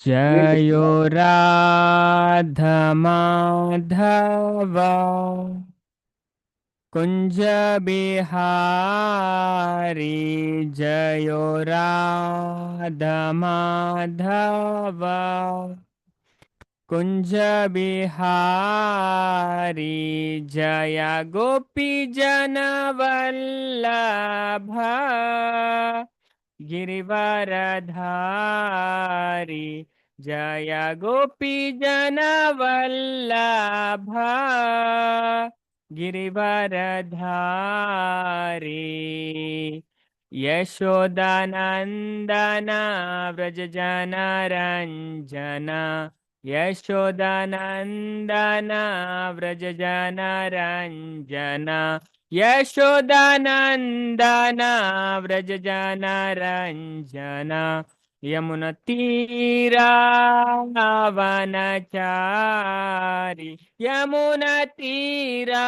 जयो राधा माधव कुंज बिहारी। जयो राधा माधव कुंज बिहारी। जय गोपी जन वल्लभ गिरिवरधारी। जय गोपी जन वल्लभ गिरिवरधारी। यशोदानन्दन व्रज जन रञ्जन। यशोदानन्दन व्रज जन रञ्जन। यशोदानन्दन व्रज जन रञ्जन। यमुनतीरा वनचारी। यमुनतीरा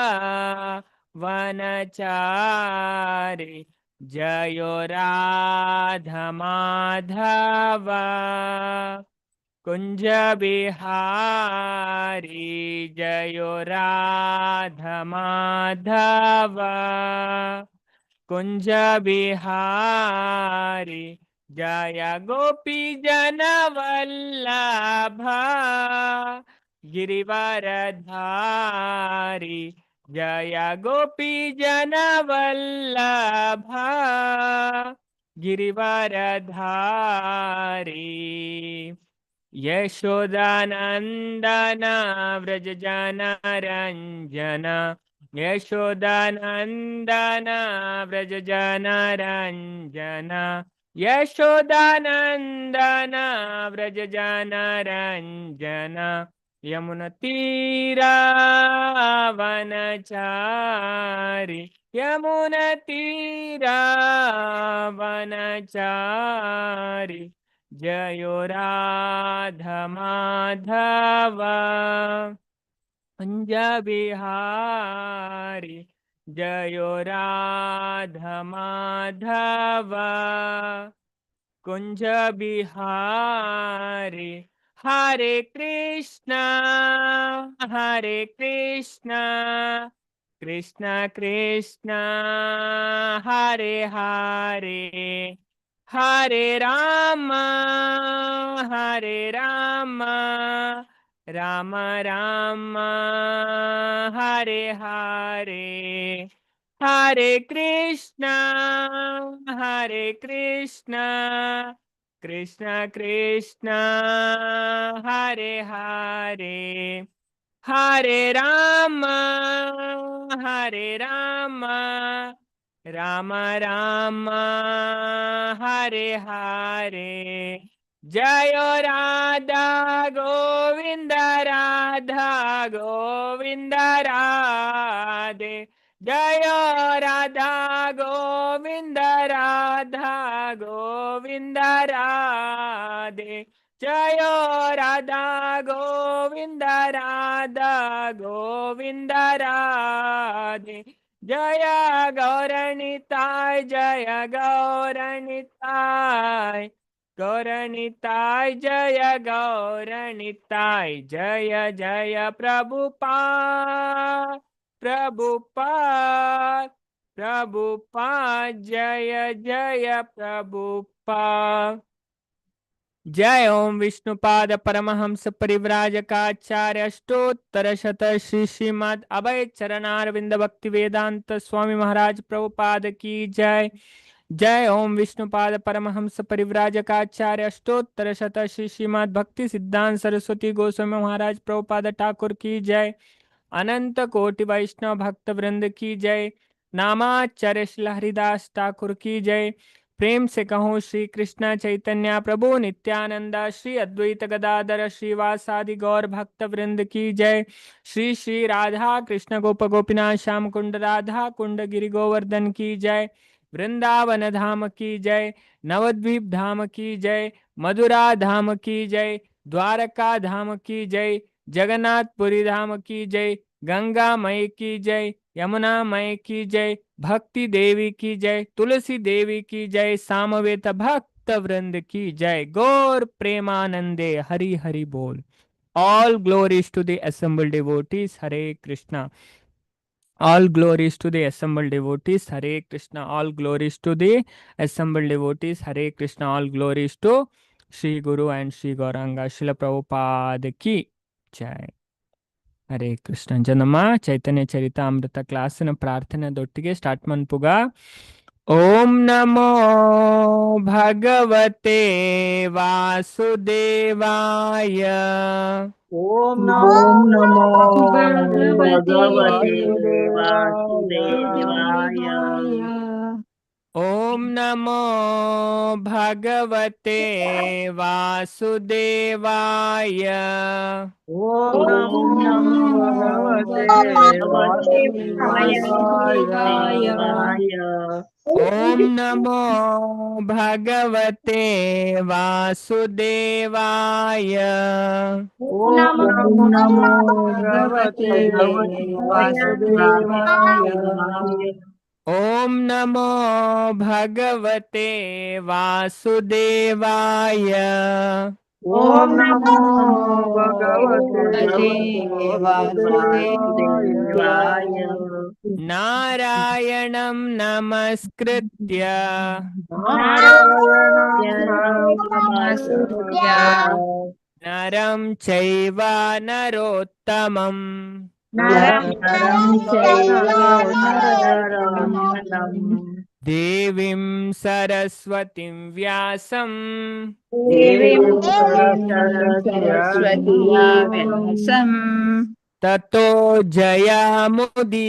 वनचारी। जयो राधा माधव कुंज बिहारी। जयो राधा माधव कुंज बिहारी। जय गोपी जन वल्लभ गिरिवरधारी। जय गोपी जन वल्लभ गिरिवरधारी। यशोदानन्दन व्रज जन रञ्जन। यशोदानन्दन व्रज जन रञ्जन। यशोदानन्दन व्रज जन रञ्जन। यमुनतीरा वनचारी। यमुनतीरा वनचारी। जयो राधा माधव कुंज बिहारी। जयो राधा माधव कुंज बिहारी। हरे कृष्ण हरे कृष्ण कृष्ण कृष्ण हरे हरे। हरे राम हरे राम राम राम हरे हरे। हरे कृष्ण हरे कृष्ण कृष्ण कृष्ण हरे हरे। हरे राम हरे राम राम राम हरे हरे। जय राधा गोविंद राधा गोविंद राधे। जय राधा गोविंद राधा गोविंद राधे। जय राधा गोविंद राधा गोविंद राधे। जय गौरणिताय जय गौरणिताय गौरणिताय जय गौरणिताय। जय जय प्रभुपाद प्रभुपाद प्रभुपाद जय जय प्रभुपाद। जय ओम विष्णुपाद परमहंस परिव्राजकाचार्य अष्टोत्तर शत श्री श्रीमद अभय चरणारविंद भक्ति वेदांत स्वामी महाराज प्रभुपाद की जय। जय ओम विष्णुपाद परमहंस परिव्राजकाचार्य अष्टोत्तर शत श्री श्रीमद भक्ति सिद्धांत सरस्वती गोस्वामी महाराज प्रभुपाद ठाकुर की जय। अनंत कोटि वैष्णव भक्त वृंद की जय। नामाचार्य श्री हरिदास ठाकुर की जय। प्रेम से कहो श्री कृष्ण चैतन्य प्रभु नित्यानंद श्री अद्वैत गदाधर श्रीवासादि गौर भक्त वृंद की जय। श्री श्री राधा कृष्ण गोप गोपीनाथ श्याम कुंड राधा कुंड गिरि गोवर्धन की जय। वृंदावन धाम की जय। नवद्वीप धाम की जय। मधुरा धाम की जय। द्वारका धाम की जय। जगन्नाथपुरी धाम की जय। गंगा मई की जय। यमुना मई की जय। भक्ति देवी की जय। तुलसी देवी की जय। सामवेद भक्त भक्त वृंद की जय। गौर प्रेमानंदे हरि हरि बोल। All glories to the assembled devotees. Hare Krishna. All glories to the assembled devotees. Hare Krishna. All glories to the assembled devotees. Hare Krishna. All glories to Shri Guru and Shri Gauranga. Srila Prabhupada ki jai. Hare Krishna. ನಮ್ಮ ಚೈತನ್ಯ Charitamrita ಕ್ಲಾಸಿನ ಪ್ರಾರ್ಥನೆದೊಟ್ಟಿಗೆ start ಮನ್ಪುಗ. Om ನಮೋ ಭಗವತೆ ವಾಸುದೇವಾಯ. ಓಂ ನಮೋ ಓಂ ನಮೋ ಭಗವತೆ ಭಗವತೆ ವಾಸುದೇವಾಯ. ಓಂ ನಮೋ ಭಗವತೆ ವಾಸುದೇವಾಯ. ಓಂ ನಮೋ ಭಗವತೆ ವಾಸುದೇವಾಯ. ಓಂ ನಮೋ ಭಗವತೆ ವಾಸುದೇವಾಯ. ಓಂ ನಮೋ ಭಗವತೆ ವಾಸುದೇವಾಯ. ಓಂ ನಮೋ ಭಗವತೆ ವಾಸುದೇವಾಯ. ಓಂ ನಮೋ ಭಗವತೆ ವಾಸುದೇವಾಯ. ನಾರಾಯಣಂ ನಮಸ್ಕೃತ್ಯ ನಾರಾಯಣಂ ನಮಸ್ಕೃತ್ಯ ನರಂ ಚೈವ ನರೋತ್ತಮಂ ನರಂ ಚೈವ ನರೋತ್ತಮಂ ದೇವಿಂ ಸರಸ್ವತಿಂ ವ್ಯಾಸಂ ದೇವಿಂ ಸರಸ್ವತಿ ವ್ಯಾಸಂ ತತೋ ಜಯಮುದೀರಯೇತ್.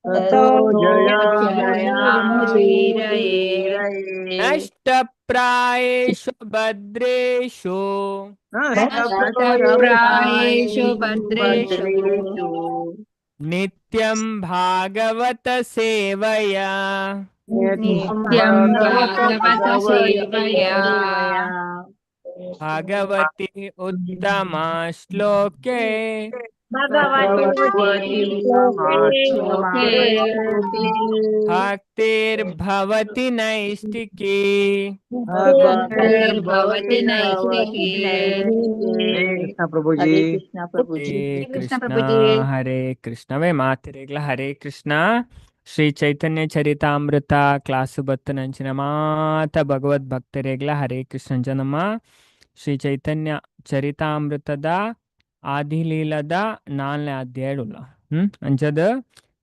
ತತೋ ಜಯಮುದೀರಯೇತ್. ನಷ್ಟಪ್ರಾಯೇಷು ಭದ್ರೇಷು ನಷ್ಟಪ್ರಾಯೇಷು ಭದ್ರೇಷು ನಿತ್ಯಂ ಭಾಗವತ ಸೇವಯಾ ನಿತ್ಯಂ ಭಾಗವತ ಸೇವಯಾ ಭಗವತಿ ಉತ್ತಮ ಶ್ಲೋಕೆ ಭಗವತಿ ಶ್ಲೋಕೆ ಭಕ್ತಿರ್ಭವತಿ ನೈಷ್ಟಿಕಿ. ಭಕ್ತಿರ್ಭವತಿ ನೈಷ್ಟಿಕಿ. ಹರೇ ಕೃಷ್ಣ ಪ್ರಭುಜಿ. ಹರೇ ಕೃಷ್ಣ ಪ್ರಭುಜಿ. ಹರೇ ಕೃಷ್ಣ ಕೃಷ್ಣ ಪ್ರಭುಜಿ. ಹರೇ ಕೃಷ್ಣವೇ ಮಾತಿರೇಗ್ಲ ಹರೇ ಕೃಷ್ಣ. ಶ್ರೀ ಚೈತನ್ಯ ಚರಿತಾಮೃತ ಕ್ಲಾಸು ಬತ್ತನಂಚಿನ ಮಾತ ಭಗವದ್ ಭಕ್ತರೇಗ್ಲ ಹರೇ ಕೃಷ್ಣ. ನಮ್ಮ ಶ್ರೀ ಚೈತನ್ಯ ಚರಿತಾಮೃತದ ಆದಿಲೀಲದ ನಾಲ್ನೇ ಅಧ್ಯಾಯ ಉಲ್ಲ. ಅಂಚದ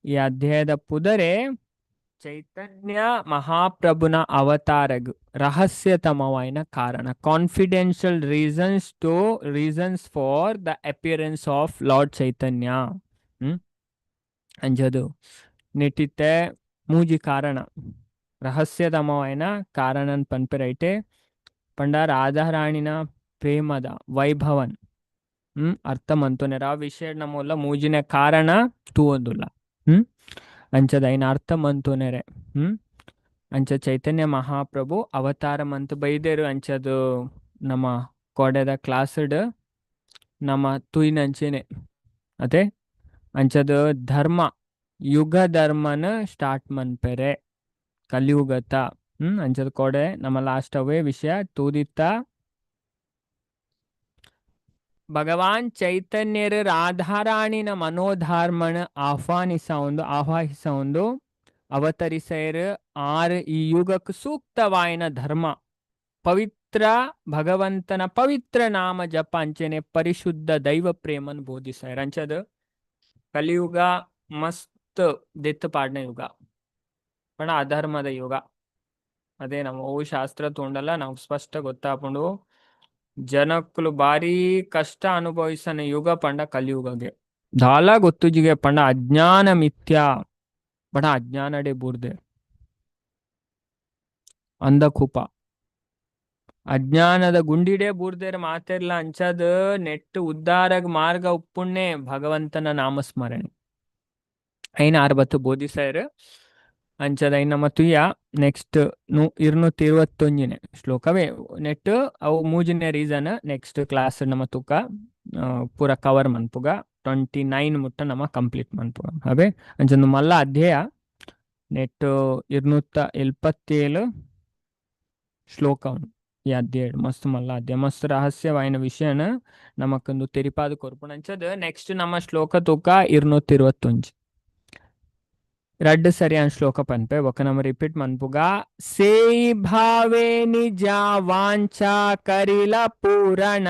ಈ ಅಧ್ಯಾಯದ ಪುದರೆ ಚೈತನ್ಯ ಮಹಾಪ್ರಭುನ ಅವತಾರಗ್ ರಹಸ್ಯತಮವಾಯಿನ ಕಾರಣ, Confidential reasons for the appearance of Lord Chaitanya. ಅಂಚದು ನೆಟ್ಟಿತ್ತೆ ಮೂಜಿ ಕಾರಣ, ರಹಸ್ಯತಮವಾಯಿನ ಕಾರಣನ್ ಪನ್ಪೆರೈಟೆ ಪಂಡ ರಾಧಾರಾಣಿನ ಪ್ರೇಮದ ವೈಭವನ್ ಅರ್ಥ ಮಂತುನೆರ ಆ ವಿಷಯ ನಮ್ಮಲ್ಲ ಮೂಜಿನ ಕಾರಣ ತೂವೊಂದುಲ್ಲ. ಅಂಚದ ಐನ ಅರ್ಥ ಮಂತುನೆರೆ. ಅಂಚ ಚೈತನ್ಯ ಮಹಾಪ್ರಭು ಅವತಾರ ಮಂತು ಬೈದೇರು. ಅಂಚದು ನಮ್ಮ ಕೋಡೆದ ಕ್ಲಾಸ್ಡ್ ನಮ್ಮ ತುಯಿನಂಚೆನೆ ಅದೇ ಅಂಚದು ಧರ್ಮ ಯುಗ ಧರ್ಮನ ಸ್ಟಾರ್ಟ್ ಮನ್ಪೆರೆ ಕಲಿಯುಗತ. ಅಂಚದ ಕೋಡೆ ನಮ್ಮ ಲಾಸ್ಟ್ ಅವೇ ವಿಷಯ ತೂದಿತ್ತ. ಭಗವಾನ್ ಚೈತನ್ಯರು ರಾಧಾರಾಣಿನ ಮನೋಧರ್ಮನ ಆಹ್ವಾನಿಸ ಒಂದು ಆಹ್ವಾನಿಸ ಒಂದು ಅವತರಿಸೇರು ಆರು ಈ ಯುಗಕ್ಕೆ ಸೂಕ್ತವಾಯಿನ ಧರ್ಮ ಪವಿತ್ರ ಭಗವಂತನ ಪವಿತ್ರ ನಾಮ ಜಪ ಅಂಚನೆ ಪರಿಶುದ್ಧ ದೈವ ಪ್ರೇಮನ್ ಬೋಧಿಸಾಯರ್. ಅಂಚದ ಕಲಿಯುಗ ಮಸ್ತ್ ದೆತ್ತು ಪಾಡ್ನ ಯುಗ ಪಣ ಅಧರ್ಮದ ಯುಗ. ಅದೇ ನಮ್ಮ ಅವು ಶಾಸ್ತ್ರ ತೋಂಡಲ್ಲ ನಾವು ಸ್ಪಷ್ಟ ಗೊತ್ತಾಪುಂಡು ಜನಕ್ಕಲು ಭಾರಿ ಕಷ್ಟ ಅನುಭವಿಸನ ಯುಗ ಪಂಡ ಕಲಿಯುಗಗೆ ದಾಲ ಗೊತ್ತುಜಿಗೆ ಪಂಡ ಅಜ್ಞಾನ ಮಿಥ್ಯಾ ಪಂಡ ಅಜ್ಞಾನಡೆ ಬೂರ್ದೆ ಅಂಧಕೂಪ ಅಜ್ಞಾನದ ಗುಂಡಿಡೆ ಬೂರ್ದೇರ್ ಮಾತೆರ್ಲ. ಅಂಚದ ನೆಟ್ಟು ಉದ್ದಾರಗ್ ಮಾರ್ಗ ಉಪ್ಪುಣ್ಣೆ ಭಗವಂತನ ನಾಮಸ್ಮರಣೆ ಐನ ಆರ್ಬತ್ತು ಬೋಧಿಸೈರ್. ಅಂಚದ ಐನ ನಮ್ಮ ತುಯ್ಯ ನೆಕ್ಸ್ಟ್ 221ನೇ ಶ್ಲೋಕವೇ ನೆಟ್ ಅವು ಮೂಜಿನೇ ರೀಸನ್ ನೆಕ್ಸ್ಟ್ ಕ್ಲಾಸ್ ನಮ್ಮ ತುಕ ಪೂರ ಕವರ್ ಮನ್ಪುಗ 29 ಮುಟ್ಟ ನಮ್ಮ ಕಂಪ್ಲೀಟ್ ಮನ್ಪುಗ ಅವೇ. ಅಂಚೊಂದು ಮಲ್ಲ ಅಧ್ಯಾಯ ನೆಟ್ 277. ಶ್ಲೋಕ ಉಂಡು. ಈ ಅಧ್ಯಾಯ ಮಸ್ತ್ ಮಲ್ಲ ಅಧ್ಯಾಯ, ಮಸ್ತ್ ರಹಸ್ಯವಾಯಿನ ವಿಷಯನ ನಮಕೊಂದು ತೆರಿಪಾದ ಕೊರ್ಪುನಂಚದ. ನೆಕ್ಸ್ಟ್ ನಮ್ಮ ಶ್ಲೋಕ ತೂಕ 221. ರಡ್ಡ್ ಸರಿಯಾನ ಶ್ಲೋಕ ಪನ್ಪೆ ಬೊಕ ನಮ ರಿಪೀಟ್ ಮನ್ಪುಗ. ಸೇಯಿ ಭಾವೆ ನಿಜ ವಾಂಛಾ ಕರಿಲ ಪೂರಣ,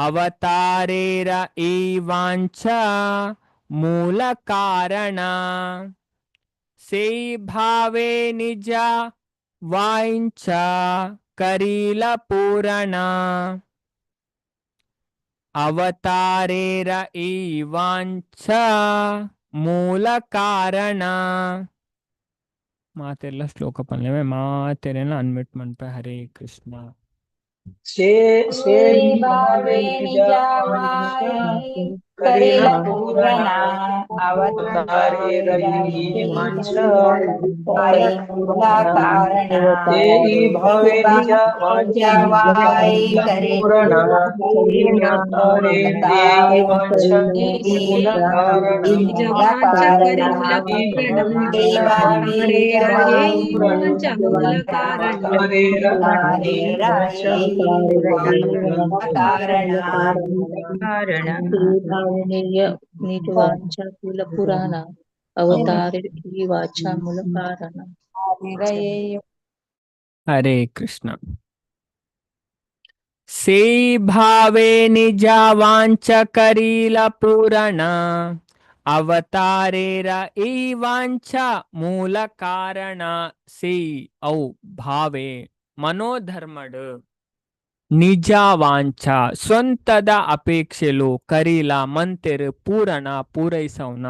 ಅವತಾರೇರ ಈ ವಾಂಛಾ ಮೂಲ ಕಾರಣ. ಸೇಯಿ ಭಾವೆ ನಿಜ ವಾಂಛಾ ಕರಿಲ ಪೂರಣ, ಅವತಾರೇರ ಈ ವಾಂಛಾ ಮೂಲ ಕಾರಣ. ಮಾತೆಲ್ಲ ಶ್ಲೋಕ ಪನ್ಲೆವೆ ಮಾತೆರೆನ ಅನ್ಮ್ಯೂಟ್ ಮನ್ಪೆ. ಹರೇ ಕೃಷ್ಣ. ಸೇ ಸೇಯಿ ಭಾವೆ ನಿಜ ವಾಂಛಾ ಕರಿಲ ಪೂರಣ, ಅವತಾರೇರ ಈ ವಾಂಛಾ ಮೂಲ ಕಾರಣ. ಸೇಯಿ ಭಾವೆ ನಿಜ ವಾಂಛಾ ಪೂರಣ, ಅವತಾರೇರ ಈ ವಾಂಛಾ ಮೂಲ ಕಾರಣ. ನಿಜ ವಾಂಛಾ ಕರಿಲ ಪೂರಣ, ಅವತಾರೇರ ಈ ವಾಂಛಾ ಮೂಲ ಕಾರಣ. ಅವತಾರೇರ ಈ ವಾಂಛಾ ಕಾರಣ. ಕಾರಣ. ಭಾವನೆಯ ನಿಜ ವಾಂಛಾ ಕುಲ ಪುರಾಣ, ಅವತಾರ ಈ ವಾಚಾ ಮೂಲ ಕಾರಣ. ಹರೇ ಕೃಷ್ಣ. ಸೇಯಿ ಭಾವೆ ನಿಜ ವಾಂಛ ಕರಿಲ ಪೂರಣ, ಅವತಾರೇರ ಈ ವಾಂಛ ಮೂಲ ಕಾರಣ. ಸೇಯಿ ಔ ಭಾವೆ ಮನೋಧರ್ಮಡ್ ನಿಜ ವಾಂಛ ಸ್ವಂತದ ಅಪೇಕ್ಷೆಲು ಕರಿಲ ಮಂತೆರು ಪೂರಣ ಪೂರೈಸೌನ,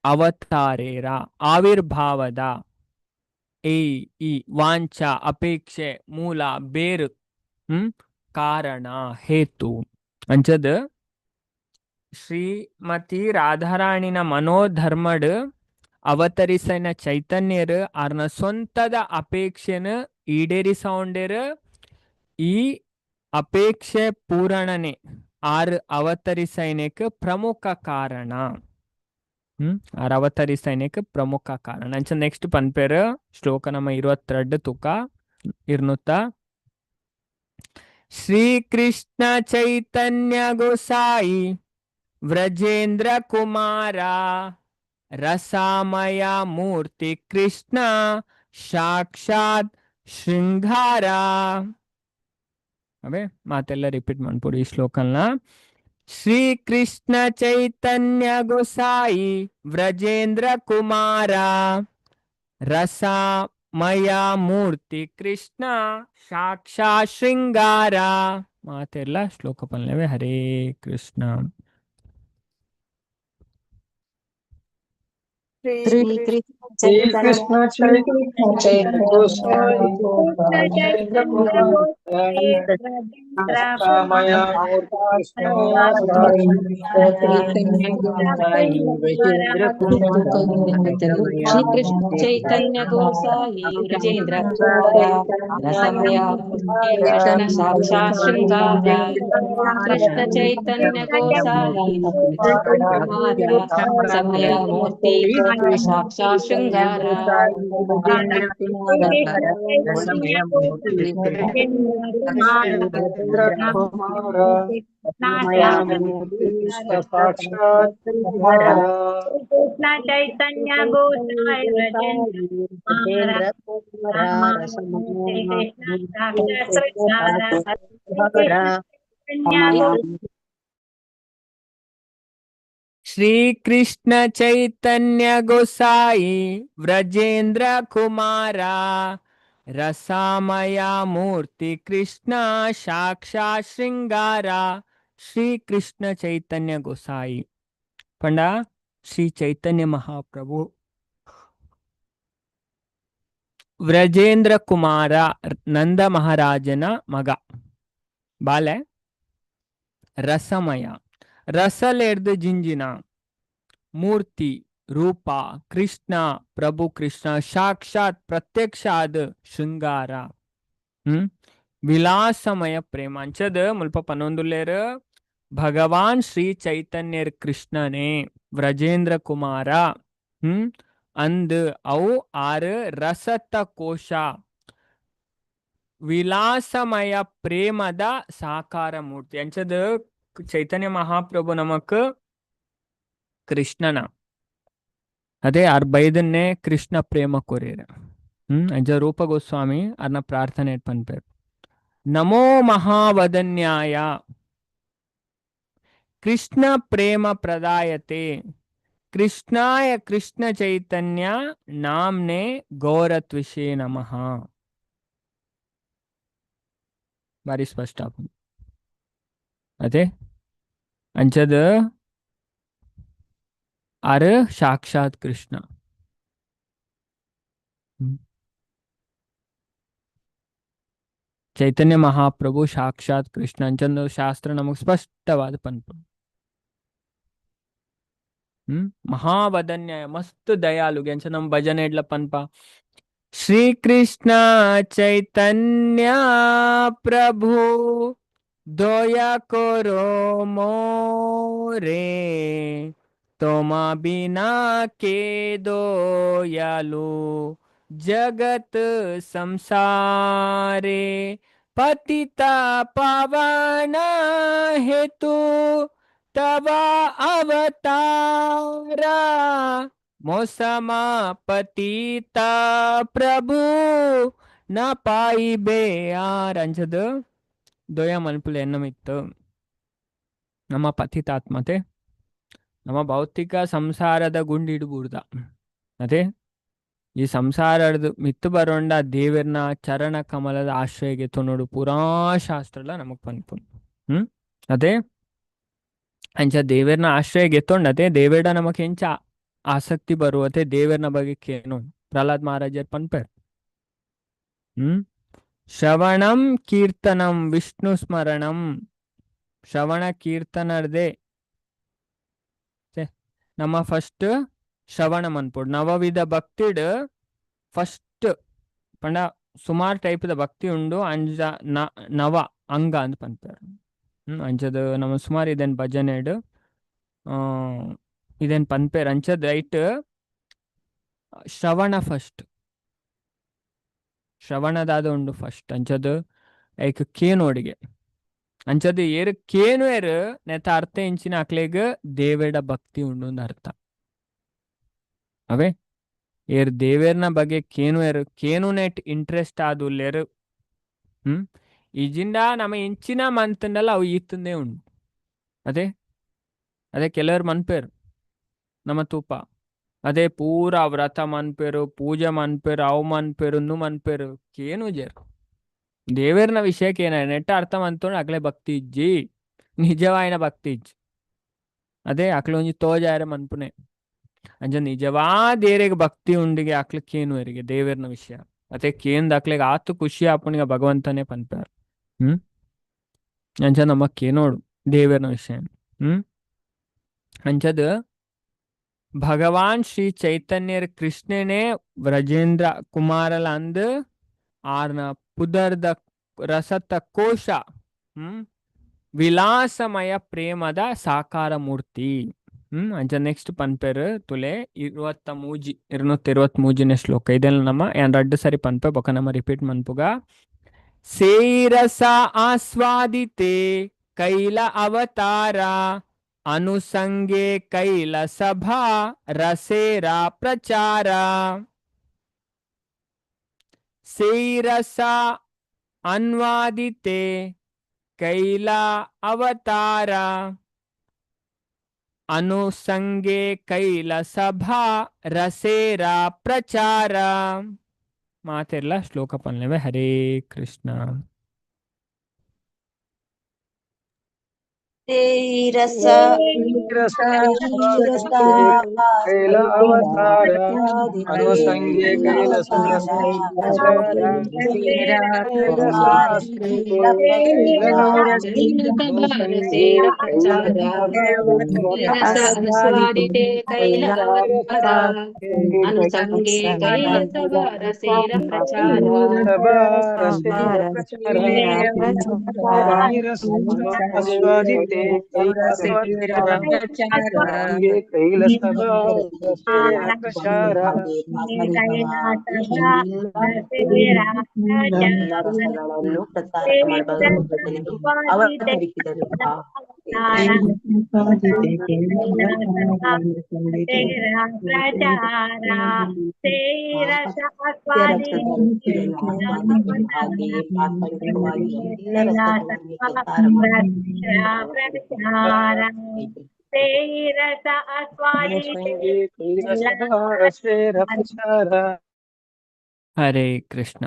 ಅವತಾರೇರ ಆವಿರ್ಭಾವದ ಈ ಈ ವಾಂಛ ಅಪೇಕ್ಷೆ ಮೂಲ ಬೇರು ಕಾರಣ ಹೇತು. ಅಂಚದ ಶ್ರೀಮತಿ ರಾಧಾರಾಣಿನ ಮನೋಧರ್ಮಡ್ ಅವತರಿಸನ ಚೈತನ್ಯರು ಆರ್ನ ಸ್ವಂತದ ಅಪೇಕ್ಷೆನ ಈಡೇರಿಸೌಂಡೇರು. ಈ ಅಪೇಕ್ಷೆ ಪೂರಣನೆ ಆರ್ ಅವತರಿಸೈನಕ್ಕೆ ಪ್ರಮುಖ ಕಾರಣ. ಆರ್ ಅವತರಿಸೈನಕ್ಕೆ ಪ್ರಮುಖ ಕಾರಣ. ಅಂಚ ನೆಕ್ಸ್ಟ್ ಪನ್ಪೇರು ಶ್ಲೋಕ ನಮ್ಮ 22 ತುಕ ಇರ್ನುತ್ತ. ಶ್ರೀ ಕೃಷ್ಣ ಚೈತನ್ಯ ಗೋಸಾಯಿ ವ್ರಜೇಂದ್ರ ಕುಮಾರ, ರಸಾಮಯ ಮೂರ್ತಿ ಕೃಷ್ಣ ಸಾಕ್ಷಾತ್ ಶೃಂಗಾರ. ಅವೇ ಮಾತೆಲ್ಲ ರಿಪೀಟ್ ಮಾಡ್ಬೋದು ಈ ಶ್ಲೋಕಲ್ನ. ಶ್ರೀ ಕೃಷ್ಣ ಚೈತನ್ಯ ಗೋಸಾಯಿ ವ್ರಜೇಂದ್ರ ಕುಮಾರ, ರಸಮಯ ಮೂರ್ತಿ ಕೃಷ್ಣ ಸಾಕ್ಷಾತ್ ಶೃಂಗಾರ. ಮಾತೆಲ್ಲ ಶ್ಲೋಕ ಪನ್ಲೆವೆ. ಹರೇ ಕೃಷ್ಣ. ಶ್ರೀ ಕೃಷ್ಣ ಚೈತನ್ಯ ಗೋಸಾಯಿ ರಾಜೇಂದ್ರ ಕುಮಾರ, ರಸಮಯ ಕೃಷ್ಣ ಶ್ರೀ ಕೃಷ್ಣ ಚೈತನ್ಯ ಗೋಸಾಯಿ ವ್ರಜೇಂದ್ರ ಕುಮಾರ, ರಸಮಯ ಕೃಷ್ಣ ಸಾಕ್ಷಾತ್ ಶೃಂಗಾರ. ಕೃಷ್ಣ ಚೈತನ್ಯ ಗೋಸಾಯಿ ಕುಮಾರ, ರಸಮಯ ಮೂರ್ತಿ ಕೃಷ್ಣ ಸಾಕ್ಷಾತ್ ಶೃಂಗಾರ. ರಾಜೇಂದ್ರ ಕುಮಾರ, ಸಾಕ್ಷಾತ್ ಶೃಂಗಾರ. ಕೃಷ್ಣ ಚೈತನ್ಯ ಗೋಸಾಯಿ ವ್ರಜೇಂದ್ರ ಕುಮಾರ, ಕೃಷ್ಣ ಸಾಕ್ಷಾತ್ ಶೃಂಗಾರ. ಶ್ರೀ ಕೃಷ್ಣ ಚೈತನ್ಯ ಗೋಸಾಯಿ ವ್ರಜೇಂದ್ರ ಕುಮಾರ, ರಸಾಮಯ ಮೂರ್ತಿ ಕೃಷ್ಣ ಸಾಕ್ಷಾತ್ ಶೃಂಗಾರ. ಶ್ರೀ ಕೃಷ್ಣ ಚೈತನ್ಯ ಗೋಸಾಯಿ ಪಂಡ ಶ್ರೀ ಚೈತನ್ಯ ಮಹಾಪ್ರಭು ವ್ರಜೇಂದ್ರ ಕುಮಾರ ನಂದ ಮಹಾರಾಜನ ಮಗ ಬಾಲೆ. ರಸಮಯ ರಸಲೆರ್ದು ಜಿಂಜಿನ ಮೂರ್ತಿ ರೂಪ ಕೃಷ್ಣ ಪ್ರಭು ಕೃಷ್ಣ ಸಾಕ್ಷಾತ್ ಪ್ರತ್ಯಕ್ಷ ಆದ ಶೃಂಗಾರ ವಿಲಾಸಮಯ ಪ್ರೇಮ ಅಂಚದ ಮುಲ್ಪ ಪನ್ನೊಂದುಲ್ಲೇರು ಭಗವಾನ್ ಶ್ರೀ ಚೈತನ್ಯರ್ ಕೃಷ್ಣನೇ ವ್ರಜೇಂದ್ರ ಕುಮಾರ ಅಂದ್ ಅವು ಆರು ರಸತ ಕೋಶ ವಿಲಾಸಮಯ ಪ್ರೇಮದ ಸಾಕಾರ ಮೂರ್ತಿ. ಅಂಚದ ಚೈತನ್ಯ ಮಹಾಪ್ರಭು ನಮಕ್ ಕೃಷ್ಣನ ಅದೇ ಆರ್ ಬೈದನ್ನೇ ಕೃಷ್ಣ ಪ್ರೇಮ ಕೊರಿಯರ್. ಅಂಚ ರೂಪ ಗೋಸ್ವಾಮಿ ಅರ್ನ ಪ್ರಾರ್ಥನೆ ಪನ್ಪೇರ್. ನಮೋ ಮಹಾವದನ್ಯಾಯ ಕೃಷ್ಣ ಪ್ರೇಮ ಪ್ರದಾಯತೆ ಕೃಷ್ಣಾಯ ಕೃಷ್ಣ ಚೈತನ್ಯ ನಾಮ್ನೆ ಗೌರತ್ವಿಷೇ ನಮಃ. ಬಾರಿ ಸ್ಪಷ್ಟ ಆಪುಂಡು ಅದೇ. ಅಂಚದ ಆರ್ ಸಾಕ್ಷಾತ್ ಕೃಷ್ಣ. ಚೈತನ್ಯ ಮಹಾಪ್ರಭು ಸಾಕ್ಷಾತ್ ಕೃಷ್ಣ ಅಂಚಂದು ಶಾಸ್ತ್ರ ನಮಗ್ ಸ್ಪಷ್ಟವಾದ ಪನ್ಪುಂಡು. ಮಹಾವದನ್ಯಾಯ ಮಸ್ತ್ ದಯಾಳುಗೆ ಅಂಚ ನಮ್ಮ ಭಜನೆ ಇಡ್ಲ ಪನ್ಪ. ಶ್ರೀ ಕೃಷ್ಣ ಚೈತನ್ಯ ಪ್ರಭು ದಯಾ করো মোরে তোমা বিনা কে দয়ালু জগত संसारे पतिता पावन हेतु तव अवतारा मोसमा ಪತಿತ ಪ್ರಭು ನ ಪಾಯಿಬೆ ಆರ್. ಅಂಚದ ದೊಯ ಮನ್ಪುಲೆ ಎನ್ನಮಿತ್ತು ನಮ್ಮ ಪತಿತಾತ್ಮತೆ ನಮ್ಮ ಭೌತಿಕ ಸಂಸಾರದ ಗುಂಡಿಡ್ಬೂರ್ದ. ಅದೇ ಈ ಸಂಸಾರದ ಮಿತ್ತು ಬರೋಂಡ ದೇವರ್ನ ಚರಣ ಕಮಲದ ಆಶ್ರಯಗೆ ತೊನೋಡು ಪೂರಾ ಶಾಸ್ತ್ರಲ ನಮಗ್ ಪನ್ಪುಂಡು. ಅದೇ ಅಂಚ ದೇವರ್ನ ಆಶ್ರಯಗೆ ಎತ್ತೊಂಡತೆ ದೇವೇಡ ನಮಕ್ ಎಂಚ ಆಸಕ್ತಿ ಬರುವತೆ ದೇವರ್ನ ಬಗ್ಗೆ ಕೇನು ಪ್ರಹ್ಲಾದ್ ಮಹಾರಾಜರ್ ಪನ್ಪೇರ್. ಶ್ರವಣಂ ಕೀರ್ತನಂ ವಿಷ್ಣು ಸ್ಮರಣಂ. ಶ್ರವಣ ಕೀರ್ತನರ್ದೆ ನಮ್ಮ ಫಸ್ಟ್ ಶ್ರವಣ ಮನ್ಪೊಡು. ನವವಿಧ ಭಕ್ತಿಡ್ ಫಸ್ಟ್ ಪಂಡ ಸುಮಾರು ಟೈಪ್ದ ಭಕ್ತಿ ಉಂಡು. ಅಂಜ ನವ ಅಂಗ ಅಂತ ಪನ್ಪೇರ್. ಅಂಚದ ನಮ್ಮ ಸುಮಾರು ಇದನ್ ಭಜನೆಡ್ ಇದನ್ ಪನ್ಪೇರ್. ಅಂಚದ ರೈಟ್ ಶ್ರವಣ ಫಸ್ಟ್ ಶ್ರವಣದಾದ ಉಂಡು ಫಸ್ಟ್. ಅಂಚದ ಐಕ್ ಕೇನೋಡಿಗೆ ಅಂಚದ ಏರು ಕೇನು ಏರು ನೆತ ಅರ್ಥ ಇಂಚಿನ ಅಕ್ಲೆಗ್ ದೇವೇಡ ಭಕ್ತಿ ಉಂಡು ಅಂತ ಅರ್ಥ. ಅವೇ ಏರ್ ದೇವೇರ್ನ ಬಗ್ಗೆ ಕೇನು ಏರು ಕೇನು ನೆಟ್ ಇಂಟ್ರೆಸ್ಟ್ ಆದುಲ್ಲೇರು. ಇಜಿಂದ ನಮ್ಮ ಇಂಚಿನ ಮಂತಂಡಲ್ಲ ಅವು ಈತಂದೇ ಉಂಡು. ಅದೇ ಅದೇ ಕೆಲವರು ಮನ್ಪೇರು ನಮ್ಮ ತೂಪ ಅದೇ ಪೂರ ವ್ರತ ಮನ್ಪೇರು ಪೂಜೆ ಮನ್ಪೇರು ಅವು ಮನ್ಪೇರು ನು ಮನ್ಪೇರು ಕೇನು ಜೇರು ದೇವೇರ್ನ ವಿಷಯಕ್ಕೆ ಏನ ನೆಟ್ಟ ಅರ್ಥ ಮಂತೋಂಡು ಅಕ್ಲೆ ಭಕ್ತಿ ಇಜ್ಜಿ ನಿಜವಾಯಿನ ಭಕ್ತಿ ಇಜ್ಜಿ. ಅದೇ ಅಕ್ಲೆ ಒಂಜಿ ತೋಜಾರೆ ಮನ್ಪುನೆ. ಅಂಚ ನಿಜವಾದ ಏರೆಗ್ ಭಕ್ತಿ ಉಂಡಿಗೆ ಅಕ್ಲೆ ಕೇನು ಎರಿಗೆ ದೇವೇರ್ನ ವಿಷಯ. ಅದೇ ಕೇಂದ ಅಕ್ಲೆಗ್ ಆತು ಖುಷಿ ಆಪುಣಿಗ ಭಗವಂತನೇ ಪನ್ಪಾರ್. ಅಂಚ ನಮ್ಮ ಕೇನೋಡು ದೇವೇರ್ನ ವಿಷಯ. ಅಂಚದ ಭಗವಾನ್ ಶ್ರೀ ಚೈತನ್ಯರ್ ಕೃಷ್ಣನೇ ವ್ರಜೇಂದ್ರ ಕುಮಾರಲ ಅಂದ್ ಆರ್ನ ಪುದರ್ದ ರಸತ ಕೋಶ ವಿಲಾಸಮಯ ಪ್ರೇಮದ ಸಾಕಾರ ಮೂರ್ತಿ. ಅಂಚ ನೆಕ್ಸ್ಟ್ ಪನ್ಪೇರು ತುಲೆ 23 223ನೇ ಶ್ಲೋಕ ಇದೆಲ್ಲ ನಮ್ಮ ಏನ್ ರಡ್ಡು ಸರಿ ಪನ್ಪೆ ಬೊಕ ನಮ್ಮ ರಿಪೀಟ್ ಮನ್ಪುಗ. ಸೇರಸ ಆಸ್ವಾದಿತೆ ಕೈಲ ಅವತಾರ ಅನುಸಂಗೆ ಕೈಲ ಸಭಾ ರಸೇರ ಪ್ರಚಾರ. ಸೇರಸ ಅನ್ವಾದಿತೆ ಕೈಲ ಅವತಾರ ಅನುಸಂಗೆ ಕೈಲ ಸಭಾ ರಸೇರ ಪ್ರಚಾರ. ಮಾತೆಲ್ಲ ಶ್ಲೋಕ ಪನ್ಲೆವೆ. ಹರೇ ಕೃಷ್ಣ. ರಸ ಕೈಲ ಅವತಾರ ಅನುಸಂಗೆ ಕೈಲ ಅನುಸಂಗೆ ಕೈಲ ಸಭಾ ರಸೇರ ಪ್ರಚಾರ. ಆಸ್ವಾದಿತೆ ಕೈಲ ಅವತಾರ ಕೈಲ ಸಭಾ ರಸೇರ ಪ್ರಚಾರ. ಎಲ್ಲ ರಸಗಳನ್ನು ಪ್ರಸಾರ ಮಾಡುವ ರೂಪದಲ್ಲಿ ಅವತರಿಸಿದರು. ಹಾಗೆಯೇ ಪ್ರಾಸಂಗಿಕವಾಗಿ ಎಲ್ಲ ರಸಗಳನ್ನು ಪ್ರಸಾರ ಅನುಸಂಗೆ ಕೈಲ ಸಭಾ ರಸೇರ ಪ್ರಚಾರ. ಹರೇ ಕೃಷ್ಣ.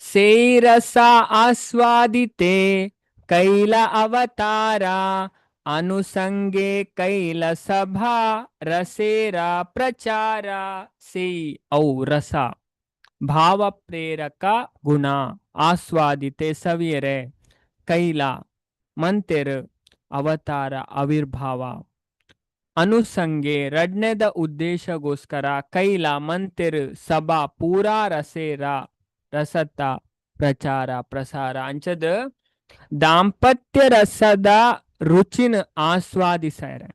ಸೇರಸ ಆಸ್ವಾದಿತೆ ಕೈಲ ಅವತಾರ ಅನುಸಂಗೆ ಕೈಲ ಸಭಾ ರಸೇರ ಪ್ರಚಾರ. ಸೇ ಔ ರಸ ಭಾವ ಪ್ರೇರಕ ಗುಣ ಆಸ್ವಾದಿತೆ ಸವಿಯರೆ ಕೈಲ ಮಂತೆರ್ ಅವತಾರ ಆವಿರ್ಭಾವ ಅನುಸಂಗೆ ರಡ್ನೆದ ಉದ್ದೇಶಗೋಸ್ಕರ ಕೈಲ ಮಂತೆರ್ ಸಭಾ ಪೂರಾ ರಸೇರ ರಸತ ಪ್ರಚಾರ ಪ್ರಸಾರ. ಅಂಚದ ದಾಂಪತ್ಯ ರಸದ ರುಚಿನ ಆಸ್ವಾದಿಸಾರೆ